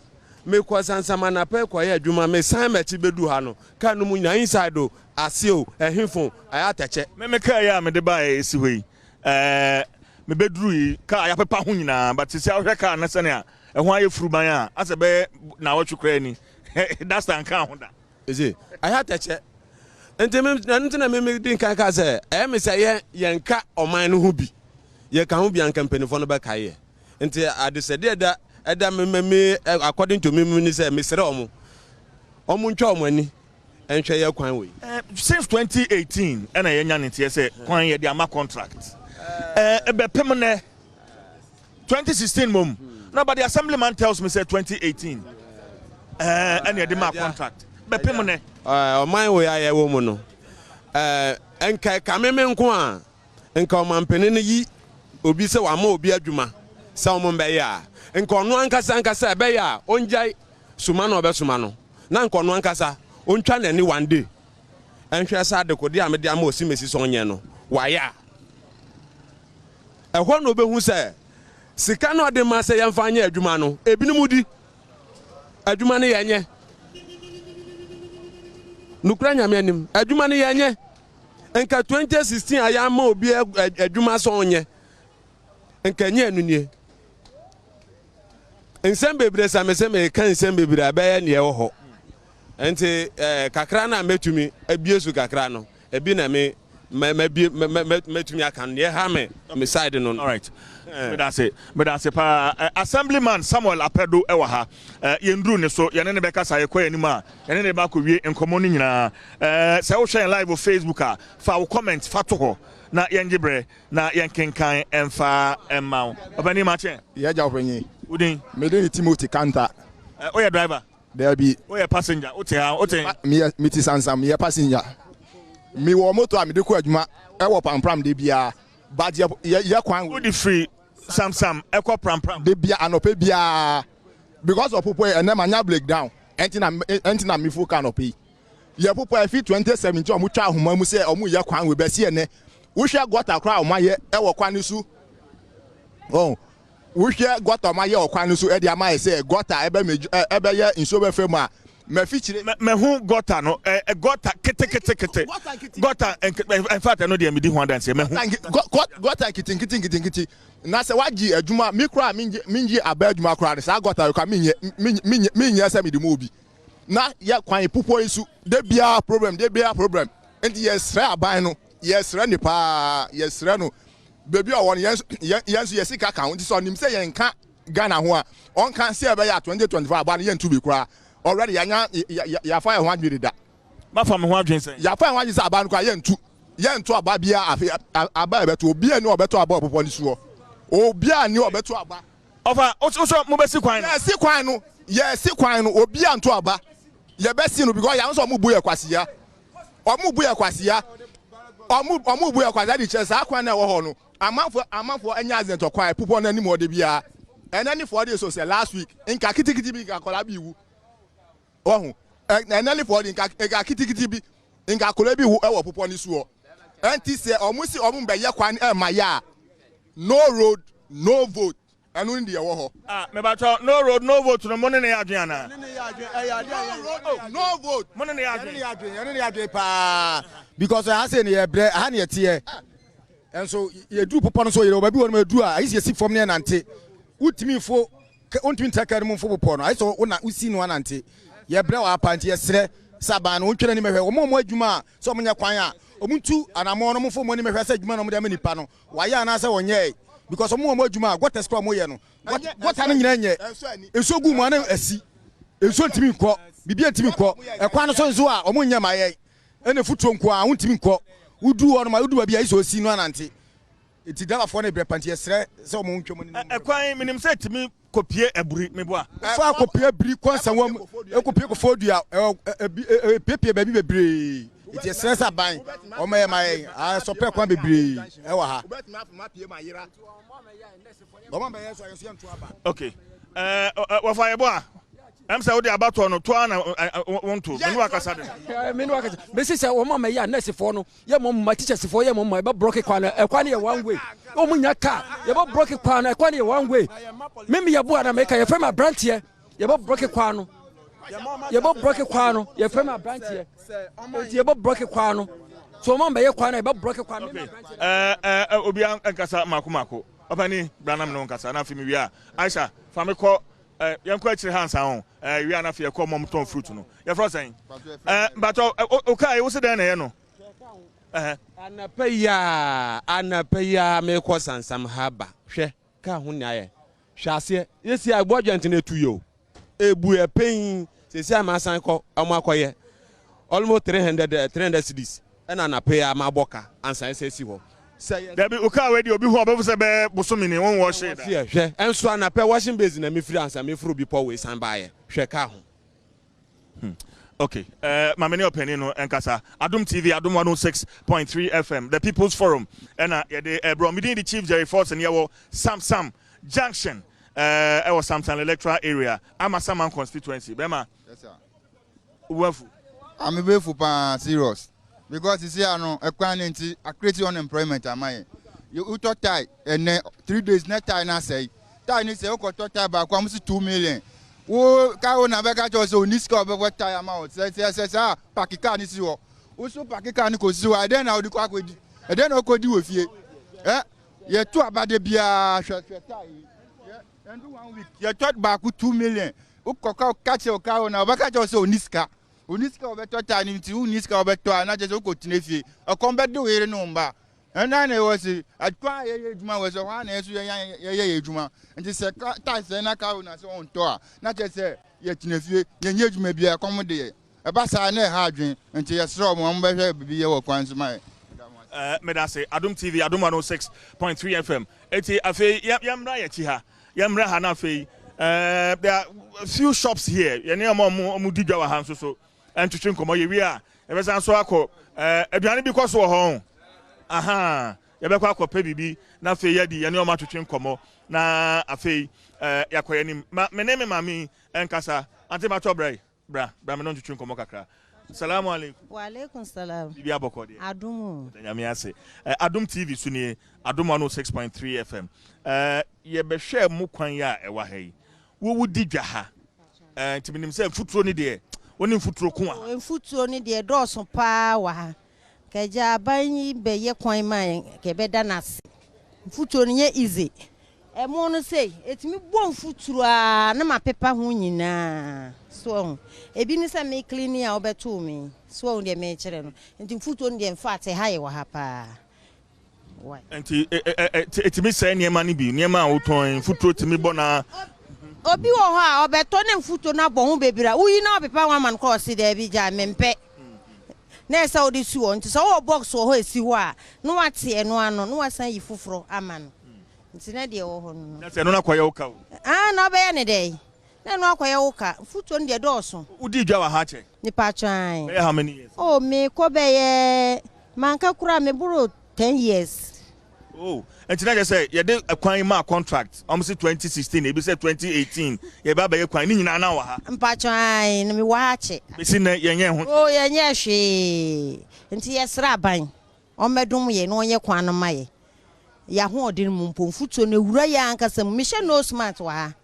Speaker 9: mekɔ Sansam anapa kɔyɛ adwuma, mesan m'akyi bɛdu ha no, kaa no mu nyinaa, inside o, ase o, ɛhefo ayɛ atɛkyɛ.
Speaker 3: Me kaa yi a mede baeɛ esi hɔ yi, mebɛduru yi, kaa yɛapepa ho nyinaa, but sisi a wohwɛ kaa no sɛnea ɛho ayɛ furuban a, asɛ bɛyɛ naawɔtwe koraa ni duster nka ho da.
Speaker 9: Ɛsɛ ayɛ atɛkyɛ. Nti me ɛno nti na me me di nkan ka sɛ ɛyɛ me sɛ yɛn yɛnka ɔman no ho bi. Yɛka ho bi anka mpanimfoɔ no bɛkae yɛ. Nti adesɛdeɛ ɛda ɛda me me me according to me me ni sɛ mesrɛ wɔn, wɔn ntwa wɔn ani nhwɛ yɛ kwan wei.
Speaker 3: Since 2018 ɛna yɛnya ne nteɛ sɛ kwan yɛde ama contract ɛbɛpem nɛ 2016 mom no, but the assemblyman tells me say 2018 ɛna yɛde ma contract bɛpem nɛ.
Speaker 9: Ɔman wei a yɛwɔ mu no, nka ɛka me nko a, nka ɔmampanin no yi obi sɛ wama obi adwuma sɛ ɔmo mbɛyɛ a, nka ɔno ankasa ankasa ɛbɛyɛ a ɔngyae soma na ɔbɛsoma no, na nka ɔno ankasa ɔntwa n'ani one day ɛnhwɛ sɛ adekode a mede ama osimesi sɛ ɔnyɛ no wayɛ a, ɛhɔ na obɛhu sɛ sika na ɔde ma sɛ yɛmfa nyɛ adwuma no, ebinom di adwuma no yɛnyɛ. Nukura Nyame anim, adwuma no yɛnyɛ. Nka 2016 a yɛama obi adwuma sɛ ɔnyɛ, nka nyɛ ɛno nie. Nsɛm bebree sa me sɛ meka nsɛm bebree a ɛbɛyɛ neɛ ɛwɔ hɔ. Nti kakra no a mɛtumi abie so kakra no, ebi na me mɛbie mɛtumi aka no neɛ ha me me side no.
Speaker 3: Alright, medase, medase paa. Assemblyman Samuel Apedo ɛwɔ ha. Yɛnduru ne so, yɛne ne bɛkasa. Yɛkɔ yɛn anim a, yɛne ne ba akɔwie nkɔmmɔ no nyinaa. Sɛ wohwɛ yɛn live wɔ Facebook a, fa wo comment fa to hɔ na yɛngye berɛ na yɛnkenkan ɛmfa ɛmma wo. Ɔbɛni, makyɛ.
Speaker 10: Yɛgya ɔpanyin.
Speaker 3: Wodin?
Speaker 10: Mede ne Timothy Kanta.
Speaker 3: Woyɛ driver?
Speaker 10: Daabi.
Speaker 3: Woyɛ passenger? Wote ha, wote?
Speaker 10: Meyɛ, mete Sansam, meyɛ passenger. Mewɔ moto a mede kɔ adwuma ɛwɔ Pampram de biara, but yɛ yɛ kwan.
Speaker 3: Wode firi Samsam ɛkɔ Prampram?
Speaker 10: De bia anɔpɛ biara, because of popo ɛnɛ ma nya break down, ɛnti na mefo ka anɔpɛ yi. Yɛ popo ɛfi 2017 ɔmo twa ahoma mu sɛ ɔmo yɛ kwan wei bɛsi ɛnɛ. Wohwɛ gutter koraa ɔmo ayɛ ɛwɔ kwan no so. Ɔn wohwɛ gutter ɔmo ayɛ wɔ kwan no so ɛde ama yɛ sɛ gutter ɛbɛ mɛ ɛbɛyɛ nsuo bɛfɛ mu a mɛfi kyerɛ.
Speaker 3: Mɛhu gutter no, ɛ gutter ketekete, gutter. In fact, ɛno deɛ medi ho adanseɛ, mɛhu.
Speaker 10: Gutter nketenkete nketenkete na sɛ wagye adwuma mi koraa mingye aba adwuma koraa no, saa gutter yi koraa minyɛ minyɛ minyɛ sɛ mede mu obi na yɛ kwan pupɔ yi so de biara problem, de biara problem. Nti yɛsrɛ aban no, yɛsrɛ ne paa, yɛsrɛ no beebi a ɔwɔ no, yɛn nso yɛ sika ka ho. Nti sɛ ɔnim sɛ yɛn ka Ghana ho a, ɔnka sɛ ɛbɛyɛ a 2024 aba no yɛntu bi koraa. Already yɛanya yɛafa yɛn ho adwene deda.
Speaker 3: Mafa me ho adwene sɛn?
Speaker 10: Yɛafa yɛn ho adwene sɛ aba no koraa yɛntu, yɛnto aba biara. Afe aba a yɛbɛto, obiara ni ɔbɛto aba ɔpopɔ ne soɔ, obiara ni ɔbɛto aba.
Speaker 3: Ɔfa wosɔ mobɛsi kwan
Speaker 10: no? Yɛsi kwan no, yɛsi kwan no, obiara nto aba. Yɛbɛsi no because yɛn nso ɔmo bu yɛ kwasia, ɔmo bu yɛ kwasia, ɔmo bu yɛ kwasia de kyerɛ saa kwan na ɛwɔ hɔ no. Amanfoɔ anya accident ɔkwan pupɔ n'anim ɔde biara ɛnɛ ne fɔɔ de so sɛ last week nka kitikiti bi nka akɔla bi wu ɔho. Ɛnɛ ne fɔɔ de nka kitikiti bi nka akɔla bi wu ɛwɔ pupɔ ne soɔ. Ɛnti sɛ ɔmo si ɔmo bɛyɛ kwan ɛma yɛ a, no road, no vote. Ɛno ne deɛ ɛwɔ hɔ.
Speaker 3: Ah mebatwɔ no road no vote no mo ne no yɛ adwene anaa?
Speaker 10: Yɛne no yɛ adwene ɛyɛ adeɛ a yɛ. No road no vote.
Speaker 3: Mo ne no yɛ adwene.
Speaker 11: Yɛne no yɛ adwene yɛne no yɛ adwene paa because ɛha sei no yɛ brɛ ɛha ne yɛteɛ ɛnso yɛduru popɔ no so yɛwɔ baabi wɔ no ma yɛduru a ayɛ sɛ yɛsi fam ne yɛnante wotumi mfo wontumi ntra kaa no mu mfo bepɔ no ayɛ sɛ wona wosi no anante yɛbrɛ wɔ apa nti yɛsrɛ sɛ aban no wɔntwa n'anim hwɛ wɔn a wɔn adwuma a sɛ wɔn nyɛ kwan a wɔn ntu anammɔn no wɔn mfo wɔn anim hwɛ sɛ adwuma na wɔn de ama nipa no Wɔayɛ anaasɛ wɔnyɛe because ɔmo wɔn adwuma a gutters koraa ɔmo yɛ no gutter no nyinaa nyɛ nsuo gu mu a na asi nsuo ntumi nkɔ biribi ntumi nkɔ ɛkwan no so nso a ɔmo nyɛ ma yɛn ɛna futuro nko a wontumi nkɔ wodu hɔ nom a wodu baabi a ayɛ sɛ osi no anante nti driverfoɔ no brɛ pa nti yɛsrɛ sɛ ɔmo ntwa mu anim.
Speaker 3: Ɛkwan menim sɛ ɛtumi Kɔpie aburi, meboa.
Speaker 11: Fa kɔpie abiri kɔ nsawam, kɔpie kɔfɔ dua, ɛpiepie baabi bebree. Nti yɛsrɛ sɛ aban wɔn yɛ ma yɛn asɔpɛ kwan bebree ɛwɔ ha.
Speaker 3: Okay. Ɛɛ wɔfa yɛ bɔ a. Ɛm sɛ wode abatoɔ no toa na wonto. Mene wakasa de.
Speaker 5: Mene wakasa. Mesi sɛ wɔn ama yɛ a nɛɛsefoɔ no yɛ mo mma teachers foɔ yɛ mo mma yɛbɛ brɔke kwan no ɛkwan no yɛ one way wɔn nya car yɛbɛ brɔke kwan no ɛkwan no yɛ one way mimi yɛ boa na meka yɛfrɛ mi aberanteɛ yɛbɛ brɔke kwan no yɛbɛ brɔke kwan no yɛfrɛ mi aberanteɛ eti yɛbɛ brɔke kwan no so wɔn bɛyɛ kwan no yɛbɛ brɔke kwan no.
Speaker 3: ɛɛ ɛɛ obi nkasa mako mako ɔpɛni branam no nkasa na afei mi wia Aisha fa mi kɔ ɛɛ yɛn kɔ akyire ha nsa ho ɛɛ wia na afei yɛ kɔ mɔm tɔn fruit no yɛfrɛ sɛn ɛɛ mbatɔ ɔkaa yi wosi dɛn na ɛyɛ no.
Speaker 9: Anapa yi ara, anapa yi ara merekɔ Sansam ha ba, hwɛ, kaa ho nea ayɛ. Hwɛ aseɛ, yɛsi a ɛboa dwante no etu yɛ o. Ebu yɛ pɛn, sɛsi a masan kɔ, ɔmo akɔyɛ. Almost 300, 300 cedis, ɛna anapa yi ara mabɔ ka ansa ɛsɛ si hɔ. Sɛ yɛ.
Speaker 3: Dabi, wo kaa wei deɛ obi hu a ɔbɛfu sɛ bɛyɛ bosome ni, won wɔhye da.
Speaker 9: Hwɛ, ɛnso anapa washing basin na mefiri ansa meforo bepɔ wei san baeɛ, hwɛ kaa ho.
Speaker 3: Hmm. Okay. Uh, ma me ne ɔpanin no nkasa. Adom TV, Adom 106.3 FM, The People's Forum, ɛna yɛde ɛbrɔ. Medin de Chief Jerry Forson, yɛwɔ Samsam Junction, ɛwɔ uh, Samsam Electoral Area, Amasaman constituency. Bɛma, wafu.
Speaker 6: Amebefu paa serious because sisi ano ɛkwan ne nti akreti unemployment ama yɛn. Wotɔ tie ɛnɛ 3 days na tie na asɛe. Tie ne sɛ wokɔtɔ tie baako a mo si 2 million. Wo kaa wo na bɛka kyerɛ sɛ oni sika ɔbɛbɔ tie ama wo sɛ sɛ sɛ saa park kaa ne si hɔ. Woso park kaa ne kɔ si hɔ, ɛdɛn na wode kɔ akɔdi? Ɛdɛn na wokɔdi wɔ fie? Ɛ yɛto abade biara, hwɛ hwɛ tie yi. Ɛndu one week yɛtɔ baako 2 million. Wokɔ ka ka kyerɛ wo kaa wo na ɔbɛka kyerɛ wo sɛ oni sika. Oni sika ɔbɛtɔ tie no nti wonni sika ɔbɛtɔ a na kyerɛ sɛ wokɔ tena fie. Ɛkɔm bɛde wo yere ne wo mba. Ɛna na ɛwɔ se kwan a yɛyɛ adwuma wɔ sɛ hɔ a na yɛso yɛyɛ yɛ adwuma nti sɛ tie sɛ na kaa wo na sɛ ɔntɔ a na kyerɛ sɛ yɛtena fie, yɛnyɛ adwuma biara, ɛkɔm de yɛ. Ɛba saa na ɛha adwen nti yɛsrɛ ɔmo ɔmo bɛhwɛ biribi yɛ wɔ kwan so ma yɛ.
Speaker 3: Medase. Adom TV, Adom 106.3 FM. Eti afei yɛmmra yɛkyi ha. Yɛmmra ha na afei there are a few shops here. Yɛne ɔmo ɔmo ɔmo di dwa wɔ ha nso so. Ɛntwetwe nkɔmmɔ yɛwie a yɛbɛsan so akɔ aduane bi kɔ so wɔ hɔ. Aha, yɛbɛkɔ akɔpɛ biribi na afei yɛadi yɛne ɔmo atwetwe nkɔmmɔ na afei yɛakɔ yɛn anim. Ma me ne me maame yi nkasa. Ante matɔ bra yi. Bra, bra me ne wo ntwetwe nkɔmmɔ kakra. Salamu alaikum.
Speaker 12: Wa alaikum salam.
Speaker 3: Biribi abɔkɔ deɛ.
Speaker 12: Adom o.
Speaker 3: Yɛda Nyame ase. Adom TV so nie, Adom 106.3 FM. Yɛbɛhwɛɛ mo kwan yi a ɛwɔ ha yi. Wo wodi dwa ha. Nti menim sɛ mfuturo no deɛ, wo ne mfuturo ko wɔ ha.
Speaker 12: Mfuturo no deɛ dɔɔso paa wɔ ha. Ka agya aban yi bɛyɛ kwan ma yɛn, ka yɛbɛda no ase. Mfuturo no nyɛ easy. Ɛmo no sei, ɛtumi bɔ mfuturo ara na mapepa ho nyinaa. So wahu? Ebi ne sɛ me clean a wobɛtoo me yi. So wahu deɛ merekyerɛ no? Nti mfuturo no deɛ in fact ɛha yɛ wɔ ha paa. Why?
Speaker 3: Nti ɛtumi sɛe nneɛma no bi, nneɛma a wotɔn yi, mfuturo tumi bɔ na.
Speaker 12: Obi wɔ hɔ a ɔbɛtɔ na mfuturo no abɔ ho bebree a, woyi na ɔpepa ho ama no koraa ɔse daabi gyae mempɛ. Na ɛsɛ sɛ wode si hɔ. Nti sɛ wowɔ box wɔ hɔ a ɛsi hɔ a, na woate ɛno ano na woasan ayi foforɔ ama no. Nti na deɛ ɛwɔ hɔ no no.
Speaker 3: Na sɛ ɛno no akɔyɛ wo ka o.
Speaker 12: Ah na wobɛyɛ no dɛn? Na ɛno akɔyɛ wo ka. Mfuturo no deɛ ɛdɔɔso.
Speaker 3: Wodii dwa wɔ ha kyɛ?
Speaker 12: Mepatwɔ ae.
Speaker 3: Bɛyɛ how many years?
Speaker 12: Oh mekɔ bɛyɛ, manka koraa meboro 10 years.
Speaker 3: Oh, nti na kyerɛ sɛ yɛde kwan yi maa contract, wɔn se 2016, ebi sɛ 2018, yɛba abɛyɛ kwan, ne nyinaa na wɔ ha.
Speaker 12: Mpatwɔ ae, na mewɔ ha kyɛ.
Speaker 3: Besi nnɛ yɛnyɛɛ ho hwee.
Speaker 12: Oh yɛnyɛɛ hwee. Nti yɛsrɛ aban, ɔmmɛdom yɛn na ɔnyɛ kwan no mma yɛn. Yɛn ahoɔden mu mpo, mfuturo no awura yɛn ankasa mu. Mehyɛ nose mask wɔ ha.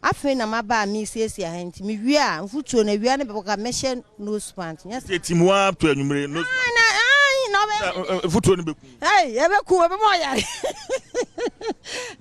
Speaker 12: Afei na maba a meresiesie ha nti, mewie a, mfuturo no, awia no bɛbɔ ka, mɛhyɛ nose mask. Nyɛ saa.
Speaker 3: Nti ɛtim hɔ ara to anwummere, nose mask.
Speaker 12: Ae, na, ae, na ɔbɛyɛ
Speaker 3: me dɛ. Mfuturo no bɛku.
Speaker 12: Ei, ɛbɛku, ɛbɛma ɔyare.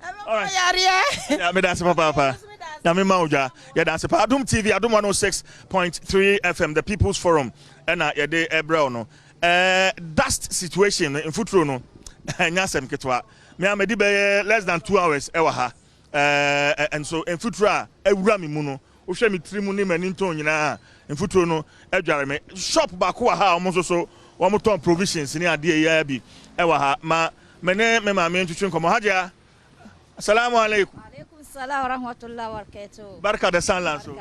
Speaker 12: Ɛbɛma ɔyareɛ.
Speaker 3: Yeah, meda ase papaapa. Nyame ma wo dwa. Yɛda ase paa. Adom TV, Adom 106.3 FM, The People's Forum, ɛna yɛde ɛbrɛ wo no. Eh, dust situation no, mfuturo no, ɛnyɛ asɛm ketewa. Me a madi bɛyɛ less than 2 hours ɛwɔ ha. Eh, nso mfuturo a awura me mu no, wohwɛ me tiri mu ne m'ani ntɔn nyinaa a, mfuturo no adware me. Shop baako wɔ ha a wɔn nso so wɔtɔn provisions ne adeɛ yi ara bi ɛwɔ ha. Ma me ne me maame ntwetwe nkɔmmɔ. Hajia, Assalamu alaikum.
Speaker 13: Alaikum salam wa rahmatullahi wa barakatuh.
Speaker 3: Barka da sallah nso.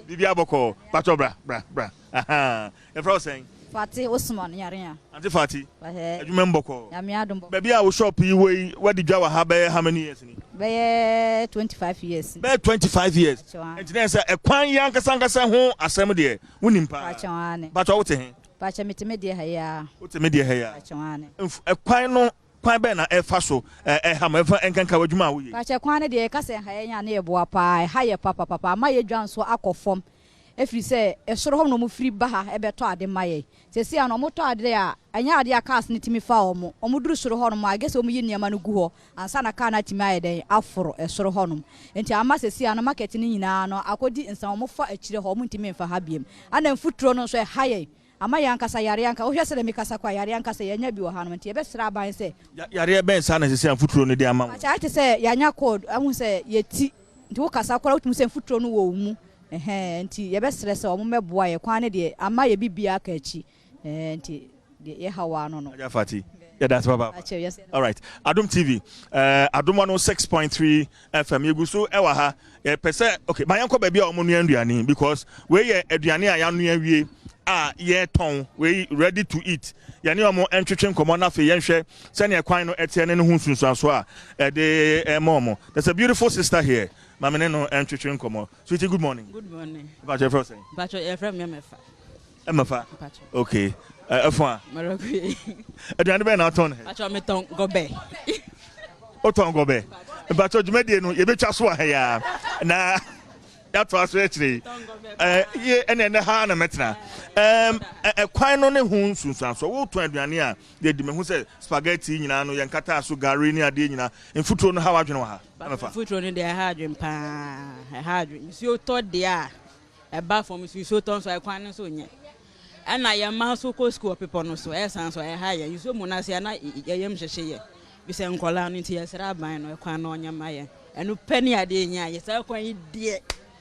Speaker 3: Biribi abɔkɔ. Patɔ bra, bra, bra. Ahaa. Yɛfrɛ wo sɛn?
Speaker 13: Fati Usman Yarinya.
Speaker 3: Auntie Fati, adwuma mu bɔkɔɔ?
Speaker 13: Nyame adom bɔkɔɔ.
Speaker 3: Baabi a wo shop yi wɔ yi, woadi dwa wɔ ha bɛyɛ how many years ni?
Speaker 13: Bɛyɛ 25 years.
Speaker 3: Bɛyɛ 25 years? Nti na ɛsɛ ɛkwan yi ankasa ankasa ho asɛm deɛ, wonim paa.
Speaker 13: Pakyɛ aane.
Speaker 3: Pakyɛ wote he?
Speaker 13: Pakyɛ mete me deɛ ha yi ara.
Speaker 3: Wote me deɛ ha yi ara?
Speaker 13: Pakyɛ aane.
Speaker 3: Ɛkwan no, kwan bɛn na ɛfa so ɛha mo, ɛfa ɛnkanka w'adwuma a woyɛ yi?
Speaker 13: Pakyɛ kwan no deɛ yɛka sɛ ɛnha yɛn a na yɛboa paa, ɛha yɛ papapapa, ama yɛ dwa nso akɔ fam. Ɛfiri sɛ ɛsoro hɔ na wɔfiri ba ha bɛtɔ ade ma yɛn. Seesei ano wɔtɔ ade a, ɛnyɛ adeɛ a cars no tumi fa wɔn. Wɔduru soro hɔnom a, gye sɛ wɔyi nneɛma no gu hɔ ansa na car no atumi ayɛ dɛn aforo soro hɔnom. Enti ama seesei ano market no nyinaa no akɔdi nsa, wɔfa akyire hɔ, wɔntumi mfa ha bio. Ɛna mfuturo no nso, ɛha yɛn. Ama yɛn ankasa yareɛ anka, wohwɛ sɛdeɛ mekasa koraa, yareɛ ankasa yɛanya bi wɔ hanom. Nti yɛbɛsrɛ aban sɛ.
Speaker 3: Yareɛ bɛn saa na seesei a mfuturo no de ama mo?
Speaker 13: Pakyɛ, ayɛ te sɛ yɛanya cold, woahu sɛ yɛti, nti wokasa koraa wotumi hu sɛ mfuturo no wɔ wo mu. Ɛhɛɛ nti yɛbɛsrɛ sɛ ɔmo mmɛboa yɛ, kwan no deɛ ama yɛ biribiara aka akyi ɛɛ nti deɛ yɛ haw ara no no.
Speaker 3: Agya Fati, yɛda ase papaapa. Alright, Adom TV, eh, Adom 106.3 FM, yɛgu so ɛwɔ ha. Yɛpɛ sɛ, okay, ma yɛnkɔ baabi a wɔn noa nnuane because wei yɛ aduane a yɛanoa awie a yɛtɔn, wei ready to eat. Yɛne wɔn ntwetwe nkɔmmɔ na afei yɛnhwɛ sɛnea kwan no ɛteɛ ne ne ho nsunsuansoɔ a ɛde ɛma wɔn. There's a beautiful sister here. Ma me ne no ntwetwe nkɔmmɔ. Sweetie, good morning.
Speaker 14: Good morning.
Speaker 3: Mpacho yɛfrɛ wo sɛn?
Speaker 14: Mpacho yɛfrɛ me Ɛmɛfa.
Speaker 3: Ɛmɛfa?
Speaker 14: Mpacho.
Speaker 3: Okay. Ɛfo a?
Speaker 14: Marakuye.
Speaker 3: Aduane bɛn na atɔn ha?
Speaker 14: Mpacho metɔn gɔbɛ.
Speaker 3: Wotɔn gɔbɛ? Mpacho dwumadie no yɛbɛtwa so wɔ ha yi ara na yɛatoa so akyire yi. Ye ɛne ɛnɛ ha na mɛtena. Ɛkwan no ne ho nsunsuansoɔ. Wotɔn aduane a yɛdi mehu sɛ spaghetti nyinaa no yɛnkataa so gari ne adeɛ nyinaa. Mfuturo no ha w'adwene wɔ ha?
Speaker 14: Ɛmɛfa. Mfuturo no deɛ ɛha adwene paa, ɛha adwene. Nsuo tɔ deɛ a, ɛba fam, nso nsuo tɔ nso a, ɛkwan no nso nyɛ. Ɛna yɛn mma nso kɔ sukuu wɔ bepɔ no so, ɛyɛ saa nso a, ɛha yɛn. Nsuo mu no ase a, na yɛn yam hyehye yɛn. Bi sɛ nkwadaa no nti yɛsrɛ aban no, ɛkwan no ɔnyɛ mma yɛn. Ɛno pɛ ne adeɛ ɛhia yɛn. Saa kwan yi deɛ,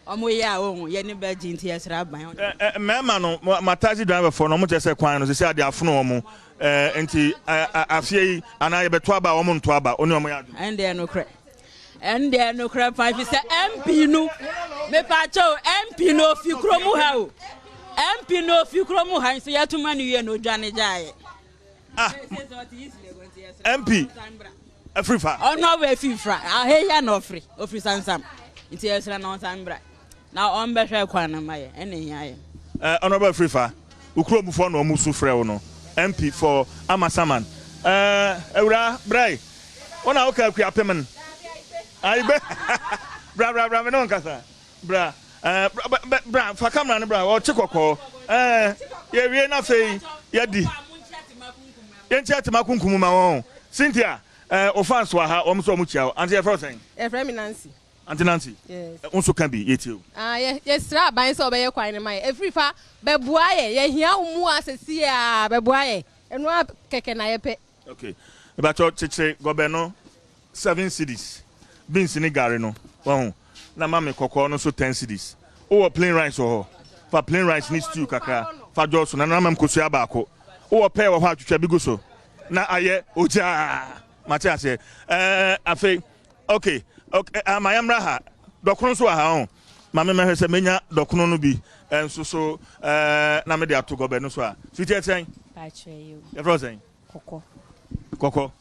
Speaker 14: Ɔmo yɛ a wohu, yɛni bɛgye nti yɛsrɛ aban.
Speaker 3: Ɛ mmarima no, ma taxi driver foɔ no, ɔmo kyerɛ sɛ kwan no sisi adeɛ afono ɔmo, ɛ nti ɛ afeɛ yi anaa yɛbɛto aba a ɔmo nto aba, wo ne ɔmo yɛ adwene?
Speaker 14: Ɛndeɛ nokorɛ, ɛndeɛ nokorɛ paa efisɛ MP no, mepaakyɛw MP no ofi kurom ha o, MP no ofi kurom ha nso yɛto ma no wie no odwane gyaeɛ.
Speaker 3: Ah, MP afiri fa.
Speaker 14: Ɔno ɔwɔ efi fra aheya na ɔfiri ofiri sansam nti yɛsrɛ na ɔnsan mbra na ɔmbɛhwɛ kwan no ma yɛ ɛna ehia yɛ.
Speaker 3: Eh, Honourable afiri fa, wo kurom foɔ na ɔmo su frɛ wo no, MP for Amasaman. Eh, awuraa, bra yi, wo na woka Akuapem no? Ayibe, bra bra bra me ne wo nkasa. Bra eh, bra, bra, bra, fa camera no bra, ɔkye kɔkɔɔ eh, yɛwie na afei yɛadi. Yɛnkyia tema kunkum ma wɔn. Cynthia, eh, wo fans wɔ ha, wɔn nso wɔn kyia wo. Auntie yɛfrɛ wo sɛn?
Speaker 15: Yɛfrɛ me Nancy.
Speaker 3: Auntie Nancy,
Speaker 15: Yes.
Speaker 3: wo nso ka bi, yɛtie wo.
Speaker 15: Ah, yɛ, yɛsrɛ aban sɛ ɔbɛyɛ kwan no ma yɛ. Ɛfiri fa, bɛboa yɛ. Yɛhia wo mmoa sesie ara, bɛboa yɛ. Ɛno ara kɛkɛ na yɛpɛ.
Speaker 3: Okay, mepakyɛw kyekyere gɔbɛ no seven cedis, beans ne gari no, wahu, na ma me kɔkɔɔ no nso ten cedis. Wowɔ plain rice wɔ hɔ? Fa plain rice ne stew kakra fa dwɔ so na na ma me kosua baako. Wowɔ pear wɔ hɔ a, twitwa bi gu so na ayɛ ogyaa. Mate aseɛ. Ɛɛ, afei, okay, okay, eh, ma yɛmmra ha. Dɔkono nso wɔ ha, ɔho. Ma me mɛhwɛ sɛ menya dɔkono no bi nso so ɛɛ, na mede ato gɔbɛ no so a. Sweetie, ɛte sɛn? Yɛfrɛ wo sɛn?
Speaker 16: Kɔkɔ.
Speaker 3: Kɔkɔ.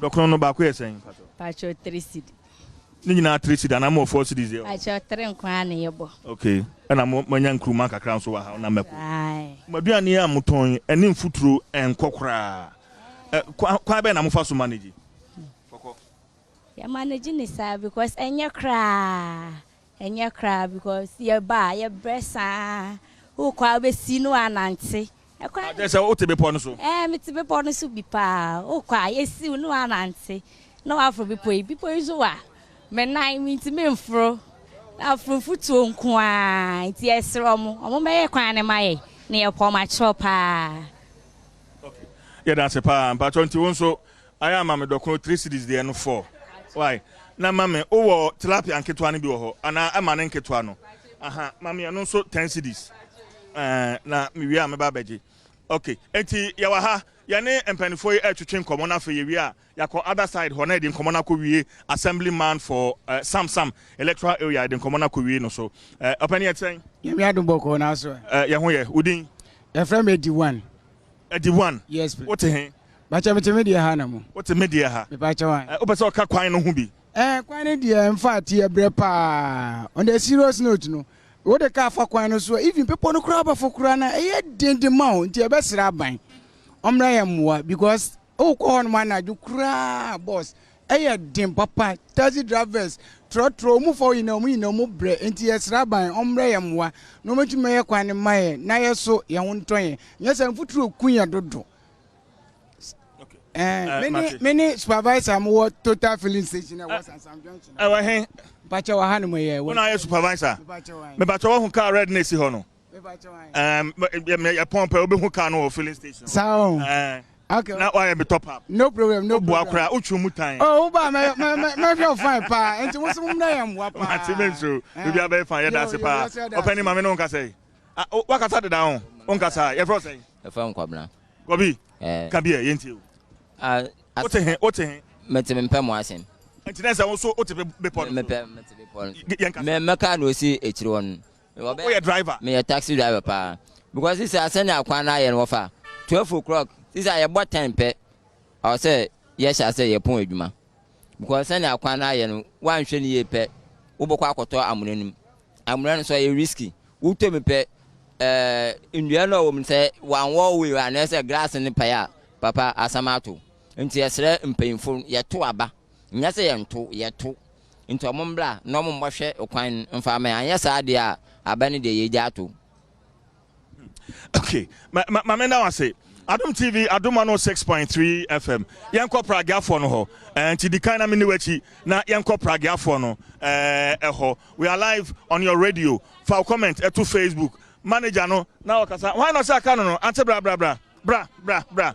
Speaker 3: Dɔkono no baako yɛ sɛn?
Speaker 16: Pakyɛ 3 cedi.
Speaker 3: Ne nyinaa 3 cedi anaa mo wɔ 4 cedis deɛ?
Speaker 16: Pakyɛ 3 nko ara na yɛbɔ.
Speaker 3: Okay. Ɛna mo moanya nkuruma kakra nso wɔ ha na mako. Mo aduane a motɔn yi ɛne mfuturo ɛnkɔ koraa. Ɛ kwan bɛn na mofa so manage?
Speaker 16: Yɛ manage ne saa because ɛnyɛ koraa ɛnyɛ koraa because yɛ ba a yɛ brɛ saa wokɔ a wobɛsi no anante ɛkwan
Speaker 3: Kyerɛ sɛ wote bepɔ no so?
Speaker 16: Ɛɛ mete bepɔ no so bi paa wokɔ a yɛsiw no anante na waforo bepɔ yi bepɔ yi so wa me nan mentumi mforo na aforo mfutuo nko ara nti yɛsrɛ ɔmo ɔmo bɛyɛ kwan no ma yɛ na yɛpɔ ɔmo akyɛw paa.
Speaker 3: Yɛda ase paa mpakyɛw nti wo nso ayɛ ama me dɔkono 3 cedis deɛ no 4 why na ma me wowɔ tilapia nketewa no bi wɔ hɔ anaa ɛma ne nketewa no aha ma me ɛno nso 10 cedis ɛɛ na mewie a mɛba abɛgye okay nti yɛwɔ ha yɛne mpanimfoɔ yi ɛretwetwe nkɔmmɔ na afei yɛwie a yɛakɔ other side hɔ na yɛde nkɔmmɔ no akɔwie assembly man for uh, Sam Sam electoral area yɛde nkɔmmɔ no akɔwie no so uh, ɔpɛni ɛte sɛn?
Speaker 17: Nyame adom bɔkɔɔ na so.
Speaker 3: Uh, yɛn ho yɛ wodin?
Speaker 17: Yɛfrɛ me Edi One.
Speaker 3: Edi One?
Speaker 17: Yes please.
Speaker 3: Wote he?
Speaker 17: Bakyɛ mete me deɛ ha na mu.
Speaker 3: Wote me deɛ ha?
Speaker 17: Mepakyɛ wan.
Speaker 3: Uh, wopɛ sɛ ɔka kwan no ho bi?
Speaker 17: Eh, kwan no deɛ mfa ate yɛ brɛ paa. On the serious note no, wode kaa fa kwan no so even bepɔ no koraa bɛfo koraa na ɛyɛ denden ma wo nti ɛbɛsrɛ aban ɔmmra yɛ mmoa because wokɔ hɔ nom anadwo koraa boss ɛyɛ den papa taxi drivers trɔtrɔ ɔmu fa nyinaa ɔmu nyinaa ɔmu brɛ nti yɛsrɛ aban ɔmmrɛ yɛ mmoa na ɔmɛtumi yɛ kwan no ma yɛ na yɛ so yɛn ho ntɔ yɛn nyɛ sɛ mfuturo ku yɛ dodo. Me ne supervisor mo wɔ Total filling station ɛwɔ Sansam Junction.
Speaker 3: Ɛwɔ he?
Speaker 17: Mpakyɛ wɔ ha nom yɛ.
Speaker 3: Wo na ayɛ supervisor? Mepakyɛ wɔho car red na esi hɔ no. Yɛpɔn pɛ wobɛhu car no wɔ filling station.
Speaker 17: Saa o.
Speaker 3: Okay. Na wayɛ me top up.
Speaker 17: No problem, no problem.
Speaker 3: Woboa koraa, wotwe mu tan.
Speaker 17: Oh, woba mɛ mɛ mɛhwɛ fine paa. Nti wo nso mo mmra yɛ mmoa paa.
Speaker 3: Mate me nso. Biribi abɛyɛ fine, yɛda ase paa. Ɔpɛni maame no nkasa yi. Wakasa deda ho. Wonkasa. Yɛfrɛ wo sɛn?
Speaker 18: Yɛfrɛ me Kwabena.
Speaker 3: Kwabi, ka bi ɛ, yɛntie o. Wote he? Wote he?
Speaker 18: Mete mempɛ mo asɛm.
Speaker 3: Nti na sɛ wo nso wote bepɔ no so?
Speaker 18: Mepɛ mete bepɔ no so. Me mɛka na osi akyiri hɔ no.
Speaker 3: Woyɛ driver?
Speaker 18: Meyɛ taxi driver paa. Because sisi a sɛnea kwan no ayɛ no wɔfa 12 o'clock sisi a yɛbɔ 10 pɛ ɔwɔ sɛ yɛhyɛ ase yɛpɔn adwuma. Because sɛnea kwan no ayɛ no woanhwɛ no yie pɛ wobɛkɔ akɔtɔ amona no mu. Amona no nso ɛyɛ risky. Wotɔ mu pɛ ɛɛ nnua no a ɛwɔ mu no sɛ wanwɔ wei anaasɛ glass no pae a papa asɛm ato. Nti yɛsrɛ mpanyimfo yɛto aba nyɛ sɛ yɛnto yɛto. Nti ɔmo mbra na ɔmo mbɔhwɛ kwan no mfa ama yɛn anyɛ saa deɛ a aba no deɛ yɛgya ato.
Speaker 3: Okay, ma ma ma menda wase. Adom TV, Adom 106.3 FM. Yɛnkɔ Pragiafoɔ no hɔ. Eh, nti di kan na menni w'akyi na yɛnkɔ Pragiafoɔ no eh, ɛhɔ. We are live on your radio. Fa wo comment ɛto Facebook. Manager no na ɔkasa. Hwan na ɔsɛ aka no no? Ante bra bra bra. Bra bra bra.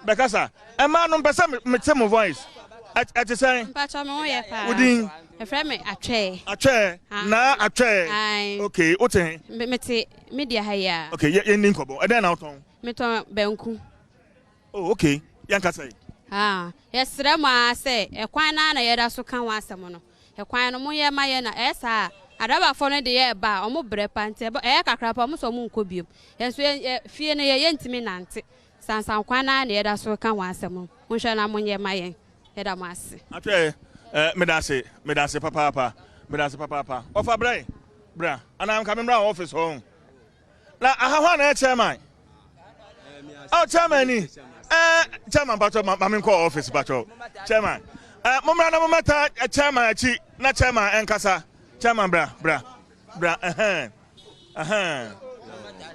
Speaker 3: Bɛkasa. Ɛmaa no mpɛ sɛ mete mo voice. Ɛte sɛn?
Speaker 19: Mpakyɛ me ho yɛ paa.
Speaker 3: Wo din?
Speaker 19: Yɛfrɛ me Atwɛɛ.
Speaker 3: Atwɛɛ? Naa Atwɛɛ.
Speaker 19: Ae.
Speaker 3: Okay, wote he?
Speaker 19: Mete media ha yi ara.
Speaker 3: Okay, yɛnni nkɔmmɔ. Ɛdɛn na wotɔn?
Speaker 19: Metɔn banku.
Speaker 3: Oh, okay. Yɛnkasa yi.
Speaker 19: Ah, yɛsrɛ mo ara sɛ ɛkwan no ara na yɛda so ka ho asɛm no. Ɛkwan no monyɛ ma yɛn na ɛyɛ saa a, adrabafoɔ no de yɛ ba a, wɔn brɛ paa nti ɛbɛ ɛyɛ kakra paa wɔn sɛ wɔn nkɔ biom. Yɛn nso yɛn yɛ fie no yɛ yɛntumi nnante. Sansan kwan no ara na yɛda so reka ho asɛm no. Monhwɛ na monyɛ ma yɛn. Yɛda mo ase.
Speaker 3: Atwɛɛ eh, meda ase, meda ase papaapa, meda ase papaapa. Ɔfa bra yi, bra. Anaa nka me mmra wɔ office hɔ. Na aha hɔ na ɛyɛ chairman. Oh, chairman ni. Eh, chairman patro, ma me nkɔ office patro. Chairman. Eh, mommra na mommɛta eh, chairman akyi na chairman ɛnkasa. Chairman bra, bra. Bra, ɛhɛn. Ɛhɛn.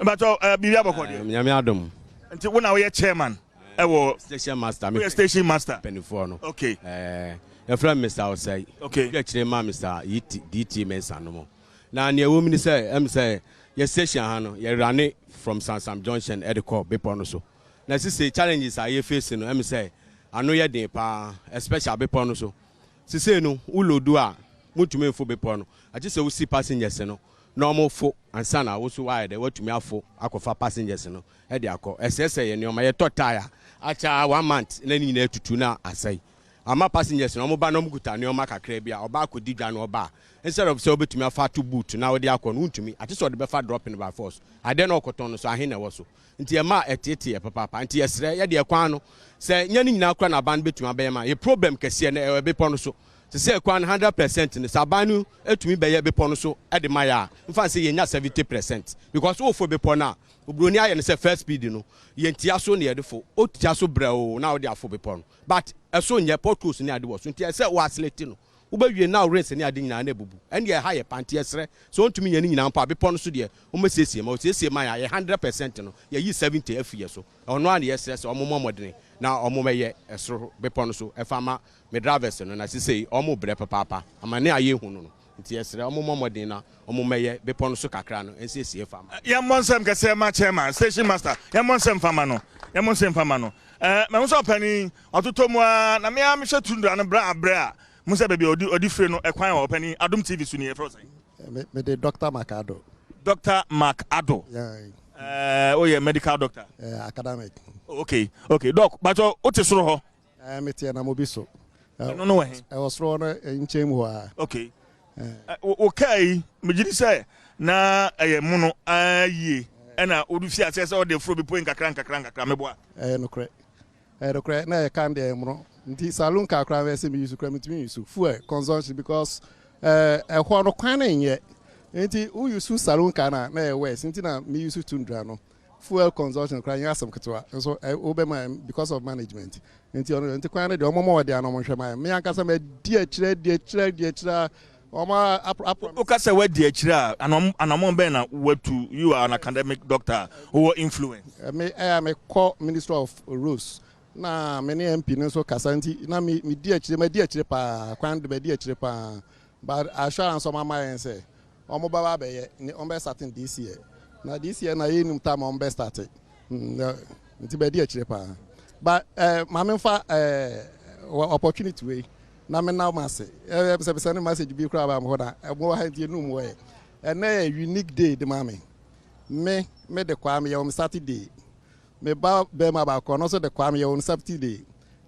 Speaker 3: Mpatsɔ ɛɛ biribi abɔkɔ deɛ.
Speaker 9: Nyame adom.
Speaker 3: Nti wo na woyɛ chairman ɛwɔ.
Speaker 9: Station master.
Speaker 3: Woyɛ station master.
Speaker 9: Mpanimfoɔ no.
Speaker 3: Okay.
Speaker 9: Ɛɛ yɛfrɛ me Mr. Osei.
Speaker 3: Okay.
Speaker 9: Bi akyire ma Mr. ET DT Mensah no mo. Na nea ɛwɔ mu ni sɛ ɛm sɛ yɛ station ha no yɛ rane from Sansam Junction ɛde kɔ bepɔ no so. Na sisei challenges a yɛ face no ɛm sɛ ano yɛ den paa especially bepɔ no so. Sesei no wo loadu a montumi mfo bepɔ no agye sɛ wosi passengers no na ɔmo fo ansa na wo nso woayɛ dɛ woatumi afo akɔfa passengers no de akɔ. Ɛsɛesɛe yɛn nneɛma, yɛtɔ tyre a akyɛ ara one month na ne nyinaa atutu na asɛe. Ama passengers no ɔmo ba na ɔmo kuta nneɛma kakra bi a ɔba akɔdi dwa na ɔba a instead of sɛ wobɛtumi afa ato boot na wode akɔ no wontumi agye sɛ ɔde bɛfa dropping by force. Adeɛ no a ɔkɔtɔn no nso ahe na ɛwɔ so? Nti ɛma ɛteetee yɛ papaapa. Nti yɛsrɛ yɛdeɛ kwan no sɛ nyɛ ne nyinaa koraa na aban no bɛtumi abɛyɛ ma yɛ problem kɛseɛ no ɛwɔ bepɔ no so. Te sɛ kwan no 100% no sɛ aban no tumi bɛyɛ bepɔ no so de ma yɛ a mfa no sɛ yɛnya 70% because woforo bepɔ no a Oburoni ayɛ no sɛ first speed no, yɛntia so na yɛde fo. Wotia so brɛoo na wode afo bepɔ no. But ɛso nyɛ, potholes ne ade wɔ so nti ɛsɛ sɛ wo accelerate no. Wobɛwie no na wo rings ne ade nyinaa na abubu. Ɛndeɛ ɛha yɛ paa nti yɛsrɛ sɛ wɔntumi nyɛ ne nyinaa mpo a, bepɔ no so deɛ wɔmmɛsiesie ma. Wɔsiesie ma yɛn a, yɛ 100% no, yɛyi 70 afiri yɛ so. Ɔno ara na yɛsrɛ sɛ wɔmmɔ mmɔdene na wɔmmɛyɛ ɛsoro bepɔ no so ɛfa ma me drivers no na sesei wɔbrɛ papaapa. Amane a yɛhu no no nti yɛsrɛ wɔmmɔ mmɔden na wɔmmɛyɛ bepɔ no so kakra no nsiesie fa ma.
Speaker 3: Yɛmmɔ nsɛm kɛseɛ ma chairman, station master, yɛmmɔ nsɛm mfa ma no, yɛmmɔ nsɛm mfa ma no. Ɛɛ, mahu sɛ ɔpanin, watotɔ mu ara, na me ara mehwɛ tundra no berɛ a berɛ a, mehu sɛ baabi a ɔdi, ɔdi fire no, ɛkwan wɔ, ɔpanin, Adom TV so ni, yɛfrɛ wo sɛn?
Speaker 20: Me, mede Doctor Mark Addo.
Speaker 3: Doctor Mark Addo.
Speaker 20: Yeah.
Speaker 3: Ɛɛ, woyɛ medical doctor?
Speaker 20: Yeah, academic.
Speaker 3: Oh, okay, okay. Doc, bakyɛ wote soro hɔ?
Speaker 20: Ɛɛ, mete ɛnam obi so.
Speaker 3: Ɛno no wɔ he?
Speaker 20: Ɛwɔ soro hɔ no nkyɛn mu hɔ ara.
Speaker 3: Okay. Wo kaa yi, megye di sɛ na ɛyɛ mono ara yie ɛna wode fi aseɛ sɛ wode foro bepɔ yi nkakra nkakra nkakra, meboa?
Speaker 20: Ɛyɛ nokorɛ. Ɛyɛ nokorɛ, na ɛyɛ kan deɛ ɛyɛ mono. Nti saloon car koraa mɛsɛ me use koraa mentumi use fuel consumption because ɛhɔ no kwan no nyɛ. Nti wo use saloon car no a na ɛyɛ worse nti na me use Tundra no. Fuel consumption koraa nyɛ asɛm ketewa nso wobɛma because of management nti ɔno nti kwan no deɛ ɔmo mɔ ɔde ano ɔmo nhwɛ ma me ankasa ma di akyire di akyire di akyire a ɔmo apro apro.
Speaker 3: Woka sɛ woadi akyire a anamɔn bɛn na woatu you are an academic doctor a wowɔ influence.
Speaker 20: Me ɛyɛ a mekɔ ministry of roads na me ne MP no nso kasa nti na me me di akyire madi akyire paa kwan de madi akyire paa but assurance ɔmo ama yɛn sɛ Ɔmo bɛba abɛyɛ ne ɔmo bɛ starting this year na this year na yɛ nim time a ɔmo bɛ start nti bɛ di akyire paa but ɛɛ eh, maame nfa ɛɛ eh, opportunity wei na me na ɔmo ase ɛɛ sɛ sɛ ne message bi koraa ba mo hɔ na ɛmo wɔ ha nti enum wɔ yɛ ɛnɛ yɛ unique day de ma me me me de kwaa me yɛ wɔn Saturday me ba bɛrima baako ɔno nso de kwaa me yɛ wɔn Saturday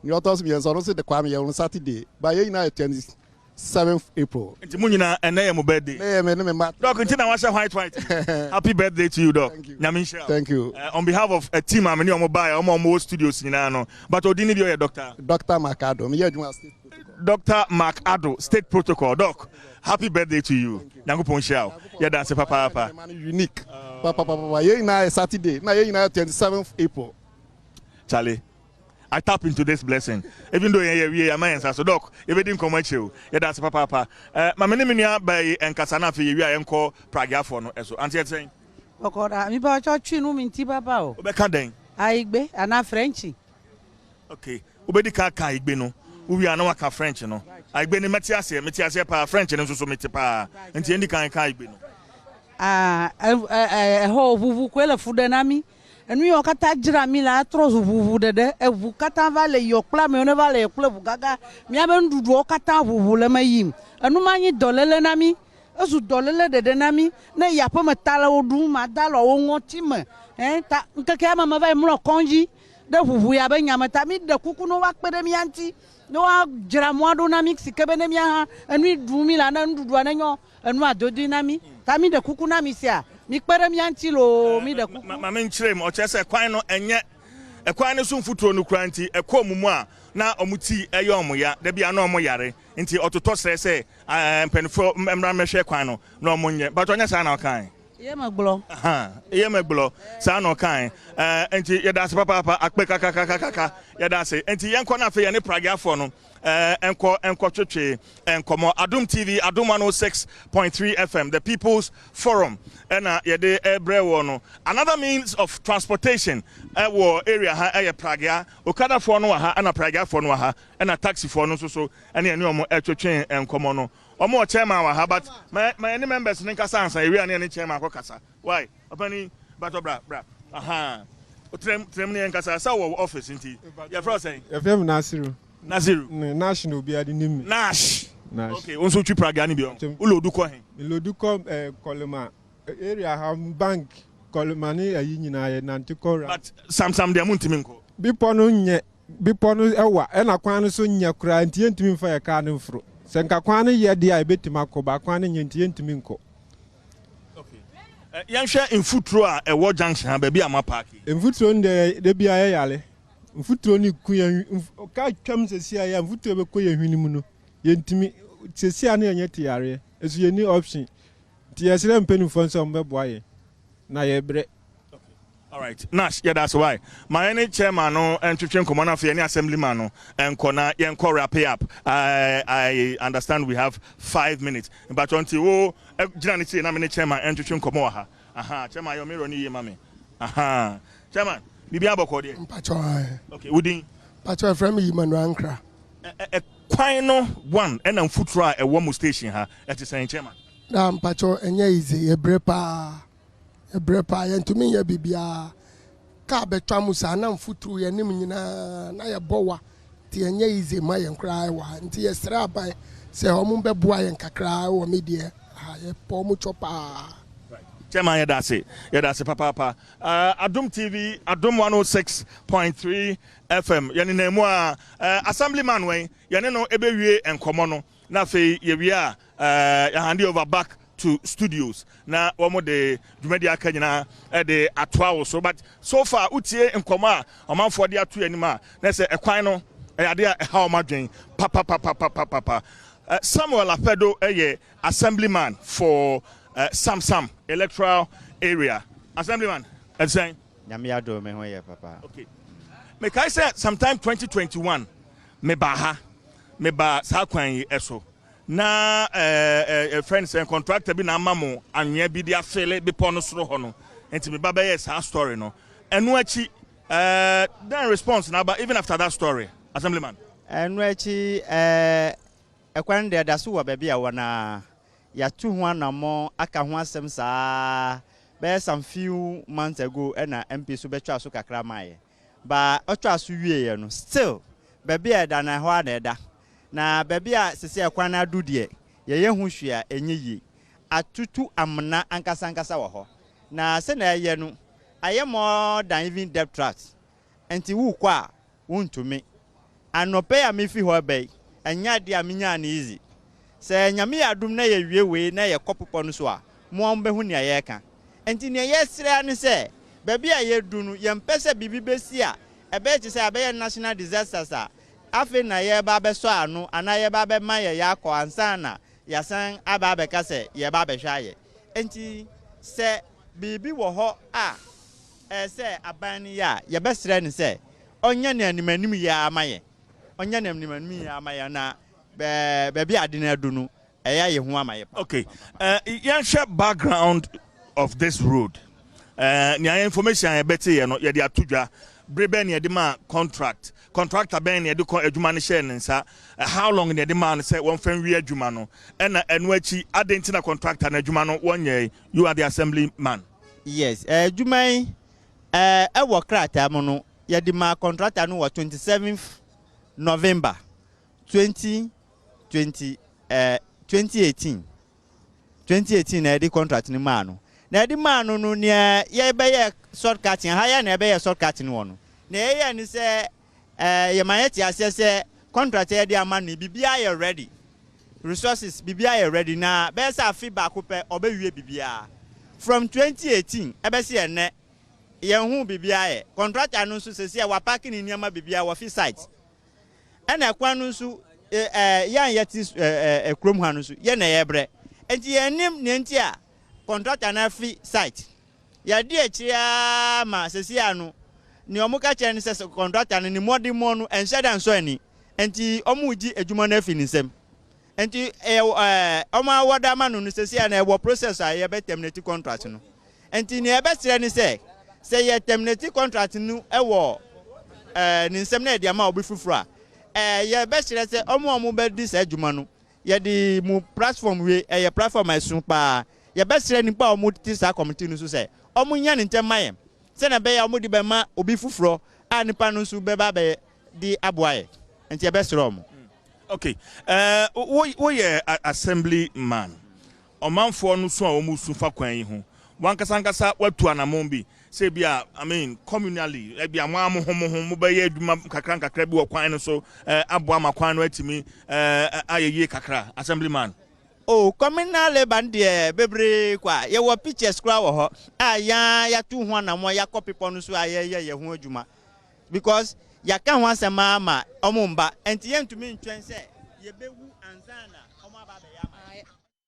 Speaker 20: nea ɔtɔ so mmiɛnsa ɔno nso de kwaa me yɛ wɔn Saturday ba yɛn nyinaa yɛ 20
Speaker 1: Seventh April.
Speaker 3: Nti mo nyinaa ɛnɛ yɛ mo birthday.
Speaker 1: Ɛnɛ yɛ me ne me mma.
Speaker 3: Doc nti na wahyɛ white white yi. Happy birthday to you Doc.
Speaker 1: Thank you.
Speaker 3: Nyame nhyira wo.
Speaker 1: Thank you.
Speaker 3: On behalf of a team a me ne ɔmo baeɛ, ɔmo a ɔmo wɔ studios nyinaa no, but odin no bi ɔyɛ Doctor.
Speaker 20: Doctor Mark Addo, meyɛ adwuma wɔ State Protocol.
Speaker 3: Doctor Mark Addo, State Protocol. Doc, happy birthday to you. Nyankopɔn nhyira wo. Yɛda ase papaapa.
Speaker 20: Unique. Papapapa. Yɛn nyinaa yɛ Saturday, na yɛn nyinaa yɛ 27th April.
Speaker 3: Charlie. I tap into this blessing even though yɛn yɛ wie yɛama yɛn nsa so doc yɛbɛdi nkɔmmɔ akyire o yɛda ase papaapa eh, ma me ne me nua baa yi nkasa na afei yɛwie a yɛnkɔ prageafoɔ no so ante ɛte sɛn?
Speaker 21: Bɔkɔ da mi ba ɔtsɔ twi nu mi ŋti papa o.
Speaker 3: Wobɛka dɛn?
Speaker 21: Ayigbe anaa Frenchi.
Speaker 3: Ok, wobɛdi kan aka Ayigbe no, wowie a na waka French no. Ayigbe no mɛte aseɛ, mete aseɛ paa, French no nso so mete paa. Nti yɛndi kan nka Ayigbe no.
Speaker 21: Ah, ɛhɔ ʋuʋu koe le fu ɖe na mí. Enu yiwo katã dzra mí la, etrɔ zu ʋuʋu ɖeɖe. Eʋu katã va le yiyɔ kple amewo ne va le yɔ kple ʋu gãgã. Míabe nuɖuɖuawo katã ʋuʋu le eme yim. Enu ma nyi dɔléle na mí. Ezu dɔléle ɖeɖe na mí. Ne eyi aƒeme ta le wò ɖum, made alɔ wò ŋɔti me. Ẽ, ta ŋkekea me meva yi mlɔ kɔdzi ɖe ʋuʋu ya be nya me ta. Míɖe kuku ne woakpe ɖe mía ŋuti, ne woadzra mɔa ɖo na mí si ke be ne mía hã enu yi ɖum mí lea, ne nuɖuɖua nenyo Enu adodoe na mí. Ta mí ɖe kuku na mi sia, mi kpe ɖe mía ŋuti loo, mí ɖe kuku.
Speaker 3: Ma me nkyerɛ mu, ɔkyerɛ sɛ kwan no ɛnyɛ ɛkwan no so mfuturo no koraa nti ɛkɔ ɔmo mu a na ɔmo ti ɛyɛ ɔmo ya, da bi a na ɔmo yare nti ɔtotɔ srɛ sɛ ɛɛ mpaninfoɔ mmra mmɛhwɛ kwan no na ɔmo nyɛ, but ɔnyɛ saa na ɔkae.
Speaker 21: Eye me gblɔ.
Speaker 3: Ahaa, eye me gblɔ, saa na ɔkae. Ɛɛ nti yɛda ase papaapa, akpe kakakakaka, yɛda ase. Nti yɛnkɔ na afei yɛne Prageafoɔ no ɛɛ nkɔ nkɔtwetwe nkɔmmɔ. Adom TV, Adom 106.3 FM, The People's Forum ɛna yɛde ɛrebrɛ woɔ no. Another means of transportation ɛwɔ area ha ɛyɛ Pragea. Okadafoɔ no wɔ ha ɛna Prageafoɔ no wɔ ha ɛna taxifoɔ no nso so ɛne yɛne wɔn ɛtwetwe nkɔmmɔ no. Wɔn wɔ chairman wɔ ha but ma ma yɛne members no nkasa ansa yɛwie a ne yɛne chairman akɔ kasa. Why? Ɔpani batɔ bra bra. Ahaa. Trem trem ne yɛn kasa sɛ wɔ office nti. Yɛfrɛ wo sɛn?
Speaker 7: Yɛfrɛ me Nasiru.
Speaker 3: Nasiru.
Speaker 7: Nash na obiara de nim me.
Speaker 3: Nash.
Speaker 7: Nash.
Speaker 3: Okay, wo nso wotwi pragea no bi ɔ? Wo loadu kɔ he?
Speaker 7: Me loadu kɔ eh, Kɔlema area ha, bank, Kɔlema ne ayi nyinaa yɛ nante kɔ round.
Speaker 3: But Samsam deɛ montumi nkɔ?
Speaker 7: Bepɔ no nyɛ, bepɔ no ɛwa ɛna kwan no so nyɛ koraa nti yɛntumi mfa yɛ car no mforo. Sɛ nka kwan no yɛ deɛ a yɛbɛtumi akɔ but kwan no nyɛ nti yɛntumi nkɔ.
Speaker 3: Okay. Yɛnhwɛ mfuturo a ɛwɔ junction ha baabi a moapaake
Speaker 7: yi. Mfuturo no deɛ da biara yɛyare. Mfuturo no ku yɛn kaa twam sɛsi a yɛ mfuturo bɛkɔ yɛn hwene mu no yɛntumi sɛsi a na yɛnyɛ te yareɛ nso yɛnni option nti yɛsrɛ mpanimfoɔ sɛ wɔbɛboa yɛn na yɛbrɛ.
Speaker 3: Alright Nash yɛda ase wai. Ma yɛne chairman no ntwetwe nkɔmmɔ na afei yɛne assemblyman no nkɔ na yɛnkɔ wrap up. I, I understand we have 5 minutes. Mpakyɛ nti wo gyina ne tie na me ne chairman ntwetwe nkɔmmɔ wɔ ha. Aha, chairman yɛ mirror no yie ma me. Aha. Chairman, biribi abɔkɔ deɛ?
Speaker 2: Mpakyɛ.
Speaker 3: Okay, wo din?
Speaker 2: Mpakyɛ, ɛfrɛ me Emmanuel Ankra.
Speaker 3: Kwan no one ɛna mfuturo a ɛwɔ mo station ha ɛte sɛn, chairman?
Speaker 2: Na mpakyɛ, ɛnyɛ easy, yɛbrɛ paa, yɛbrɛ paa, yɛntumi nyɛ biribiara. Kaa bɛtwa mu saa na mfuturo yɛnim nyinaa na yɛbɔ wa, nti ɛnyɛ easy ma yɛn koraa wɔ ha. Nti yɛsrɛ aban sɛ ɔmo bɛboa yɛn kakra wɔ me deɛ ha, yɛpɔ ɔmo kyɔ paa.
Speaker 3: Chairman, yɛda ase, yɛda ase papaapa. Adom TV, Adom 106.3 FM, yɛne mu a assemblyman wɛn yɛne no ɛbɛwie nkɔmmɔ no na afei yɛwie a yɛhand over back to studios na wɔn de dwumadi aka nyinaa ɛde atoa wo so. But so far wotie nkɔmmɔ a ɔmanfoɔ de ato anim a, na sɛ ɛkwan no ɛyɛ adeɛ a ɛha wɔn adwen papapapapapa. Samuel Apedo ɛyɛ assemblyman for Samsam electoral area. Assemblyman, ɛsɛn?
Speaker 22: Nyame adom, me ho yɛ papa.
Speaker 3: Okay, mekae sɛ sometime 2021 meba ha, meba saa kwan yi ɛso na ɛɛ ɛfrɛ no sɛ contractor bi na ama mo anwea bi de afele bepɔ no soro hɔ no, nti meba bɛyɛ saa story no. Ɛno akyi then response na aba even after that story, assemblyman?
Speaker 22: Ɛno akyi ɛkwan deɛ da so wɔ baabi a wɔ na yɛatu ho anammɔ aka ho asɛm saa bɛyɛ some few months ago, ɛna MP so bɛtwa so kakra maayɛ ba ɔtwa so wieɛ no, still baabi a ɛda na ɛhɔ a na ɛda na baabi a sisi ɛkwan no adu deɛ yɛyɛ ho hwee a ɛnyɛ yie. Atutu amena ankasa ankasa wɔ hɔ na sɛnea ɛyɛ no ayɛ more than even death traps, nti wukɔ a wuntumi. Anɔpɛ a mefi hɔ bɛyi, ɛnyɛ adeɛ a menyaa no easy. Sɛ Nyame yɛ adom na yɛwie wei na yɛkɔ pepɔ no so a, mo bɛhu nea yɛreka. Nti nea yɛsrɛ ne sɛ baabi a yɛdu no, yɛmpɛ sɛ biribi bɛsi a ɛbɛyɛ te sɛ abɛyɛ national disasters a afei na yɛreba abɛsɔ ano anaa yɛreba abɛma yɛ yɛakɔ ansa na yɛasan aba abɛka sɛ yɛreba abɛhwɛ ayɛ. Nti sɛ biribi wɔ hɔ a ɛɛ sɛ aban no yɛ a, yɛbɛsrɛ no sɛ ɔnyɛ ne animanim yɛ ama yɛ, ɔnyɛ ne animanim yɛ ama yɛ na bɛɛ baabi a ade no adu no ɛyɛ ayɛ ho ama yɛ.
Speaker 3: Okay, yɛnhwɛ background of this road. Nea information a yɛbɛte yɛ no, yɛde ato dwa bere bɛn na yɛde ma contract? Contractor bɛn na yɛde kɔ adwuma no hyɛɛ ne nsa? How long na yɛde maa no sɛ wɔmfa nwie adwuma no? Ɛna ɛno akyi, adɛn nti na contractor no adwuma no wɔnyɛ? You are the assembly man.
Speaker 22: Yes, adwuma yi ɛwɔ krataa mu no, yɛde ma contractor no wɔ 27th November 2020 2018. 2018 na yɛde contract no maa no. Na yɛde maa no no, nea yɛbɛyɛ short cutting ha yɛ na yɛbɛyɛ short cutting wɔ no, na yɛyɛ ne sɛ yɛma yɛte aseɛ sɛ contract yɛde ama no, biribiara yɛ ready, resources biribiara yɛ ready, na bɛyɛ sɛ afe baako pɛ ɔbɛwie biribiara. From 2018 ɛbɛsi ɛnɛ, yɛn ho biribiara yɛ. Contractor no nso sɛsi a wapack ne nneɛma biribiara wɔfi site. Ɛna ɛkwan no nso yɛn a yɛte kurom ha no nso yɛn na yɛbrɛ, nti yɛn nim nea nti a contractor no afi site. Yɛde akyire ara ma sɛsi ano nea ɔmo ka kyerɛ no sɛ contractor no ne mmɔdemmɔ no ɛnhyɛ da nsɔ ani, nti ɔmo gye adwuma no afi ne nsam. Nti ɛyɛ ɔmo awɔda ama no no, sɛsi a na ɛwɔ process a yɛbɛ terminate contract no. Nti nea yɛbɛsrɛ ne sɛ sɛ yɛ terminate contract no ɛwɔ ne nsam na yɛde ama obi foforɔ a, yɛbɛsrɛ sɛ ɔmo a ɔmo bɛdi saa adwuma no, yɛde mu platform wie, ɛyɛ platform a ɛso paa. Yɛbɛsrɛ nipa a ɔmo te saa committee no so sɛ ɔmo nya ne ntɛm ma yɛn sɛnɛ ɛbɛyɛ a ɔmo de bɛma obi foforɔ a nipa no nso bɛba abɛyɛ de aboa yɛ. Nti yɛbɛsrɛ ɔmo.
Speaker 3: Okay, woyɛ assembly man. Ɔmanfoɔ no so a wɔn su fa kwan yi ho, wankasa nkasa watu anammɔn bi sɛ bi a, I mean, communally, ebi a mo a mo ho mo bɛyɛ adwuma kakra nkakra bi wɔ kwan no so aboa ma kwan no atumi ayɛ yie kakra, assembly man?
Speaker 22: O, communal labour no deɛ bebree kwa. Yɛwɔ pictures koraa wɔ hɔ a yɛn yɛatu ho anammɔ, yɛakɔ pepɔ no so a yɛyɛ yɛn ho adwuma because yɛaka ho asɛm ama ɔmo mba, nti yɛntumi ntwɛn sɛ yɛbɛwu ansa na ɔmo aba abɛyɛ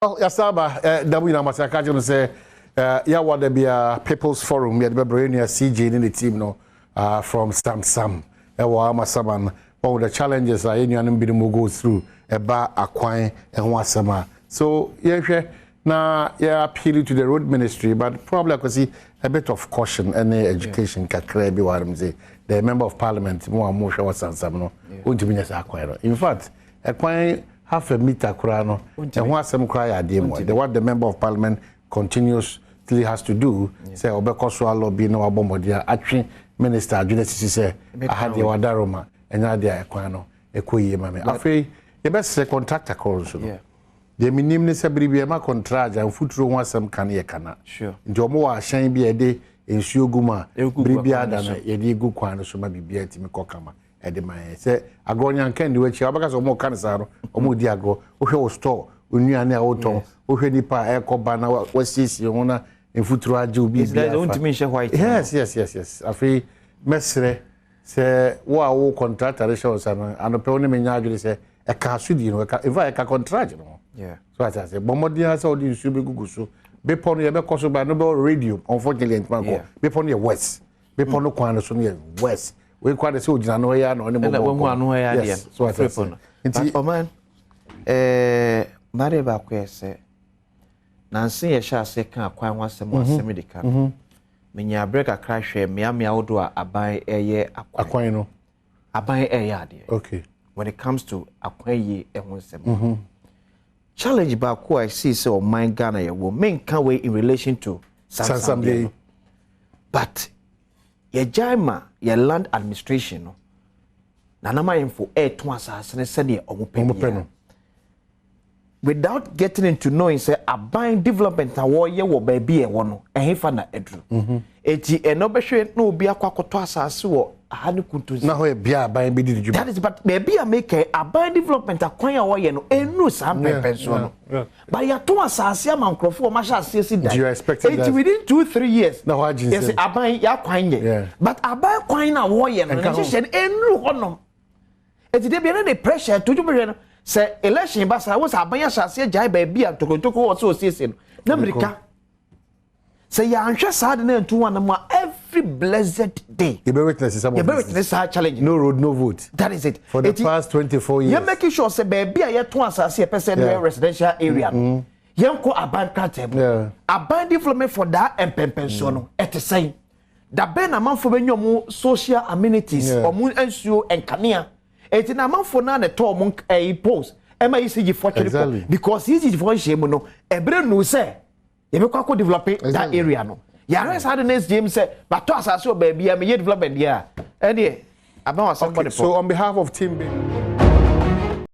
Speaker 22: ama.
Speaker 1: Yasaba damu nyinaa mase aka kyerɛ no sɛ Yɛawa da biara People's Forum yɛde bɛbrɛ yɛn nua CJ ne ne team no from Sam Sam ɛwɔ Amasaman. Wɔn the challenges a yɛn nuanom binom go through ɛba akwan ɛho asɛm a. So yɛhwɛ na yɛ appeal to the road ministry, but probably Akwasi, a bit of caution ɛne education kakra bi wɔ hanom sɛ the member of parliament mo a mo hwɛ wɔ Sansam no, wontumi nyɛ saa kwan no. In fact, ɛkwan half a meter koraa no, ɛho asɛm koraa yɛ adeɛ mu. The what the member of parliament continuously has to do sɛ ɔbɛkɔ so alobby na wabɔ mmɔden atwe minister adwene sisi sɛ aha deɛ wadaroma ɛnyɛ adeɛ a ɛkwan no ɛkɔ yie ma me. Afei yɛbɛsrɛ contractor korɔ nso no, deɛ menim ne sɛ bere bi ɛma contract a mfuturo ho asɛm ka no yɛ kana, nti ɔmo wɔ ahyɛn bi a yɛde nsuo gu mu a bere bi ada no yɛde gu kwan no so ma biribiara tumi kɔ kama. Ɛde ma yɛn sɛ agorɔ nyanka ndi w'akyi a wobɛka sɛ ɔmo ka no saa no, ɔmo di agorɔ. Wohwɛ wo store nnuane a wotɔn, wohwɛ nipa a ɛkɔ ba na wasiesie ho na mfuturo agye wo biribiara fa. Yes, afei mɛsrɛ sɛ wo a wo contractor de hyɛ wo nsa no, anɔpɛ wo ne menya adwene sɛ ɛka asodie no, ɛka, in fact, ɛka contract no ho so ate ase. Bɔ mmɔden sɛ wode nsuo bɛgugu so. Bepɔ no yɛbɛkɔ so ba no bɛwɔ radio, unfortunately ɛntuma nkɔ. Bepɔ no yɛ west, bepɔ no kwan no so no yɛ west. Wei kwan de sɛ ogyina no ɛyɛ ano ɔne mo bɔ
Speaker 4: nkɔmɔ.
Speaker 1: Yes, so ate ase.
Speaker 4: Nti ɔman ɛɛ mmadeɛ baako yɛ sɛ nansi yɛhyɛ ase ka akwan ho asɛm asɛm de ka no, menya abere kakra hwɛ mmeammea ahodoɔ a aban ɛyɛ akwan.
Speaker 1: Akwan no.
Speaker 4: Aban ɛyɛ adeɛ. When it comes to akwan yie ɛho nsɛm, challenge baako a ɛsii sɛ ɔman Ghana yɛ wɔ, menka wei in relation to
Speaker 1: Sansam deɛ
Speaker 4: no, but yɛgyae ma yɛ land administration no, nanam ahemfo ɛɛto asase no sɛdeɛ ɔmo pɛ
Speaker 1: Ɔmo pɛ no
Speaker 4: without getting into knowing sɛ aban development a wɔreyɛ wɔ baabi a ɛwɔ no, ɛhefa na aduru. Eti ɛna ɔbɛhwɛ na obi akɔ akɔtɔ asase wɔ aha ne kuntunsi.
Speaker 1: Na hɔ yɛ bea aban bi di di dwuma.
Speaker 4: That is, but baabi a meka aban development akwan a wɔyɛ no enu saa mpɛmpɛnsoɔ no, but yɛato asase ama nkurɔfoɔ wɔn ahyɛ aseɛ si dan. Eti within 2-3 years
Speaker 1: na hɔ agye
Speaker 4: nsɛm. Yɛsɛ aban yɛ akwan yɛ, but aban kwan na wɔyɛ no ne hyehyɛ no enu hɔ nom. Eti de bi ɛne de pressure to dwom hwɛ no sɛ election ba saa, wosɛ aban ahyɛ aseɛ gyae baabi a ntokorontokoro wɔ sɛ osiesie no na mirika sɛ yɛanhwɛ saa de no nto wɔn a, every blessed day
Speaker 1: yɛbɛ witness some of
Speaker 4: yɛbɛ witness saa challenge.
Speaker 1: No road, no vote.
Speaker 4: That is it.
Speaker 1: For the past 24 years.
Speaker 4: Yɛn making sure sɛ baabi a yɛtɔn asase yɛpɛ sɛ ɛyɛ residential area no, yɛn kɔ aban krataa mu, aban development for that mpɛmpɛnsoɔ no ɛte sɛn, dabɛn na amanfoɔ bɛnya ɔmo social amenities, ɔmo nsuo, nkanea. Eti na amanfoɔ naa na ɛtɔ ɔmo ɛyi post ɛma ECG foɔ twere kɔ because ECG foɔ nhyɛn mu no ɛbrɛ nu sɛ yɛbɛkɔ akɔ develop that area no. Yàrá saa de next game sɛ batɔ asase wɔ baabi a meyɛ development deɛ a, ɛdeɛ aban wɔ asɛm bɔ ne pɔ.
Speaker 1: So on behalf of Team B.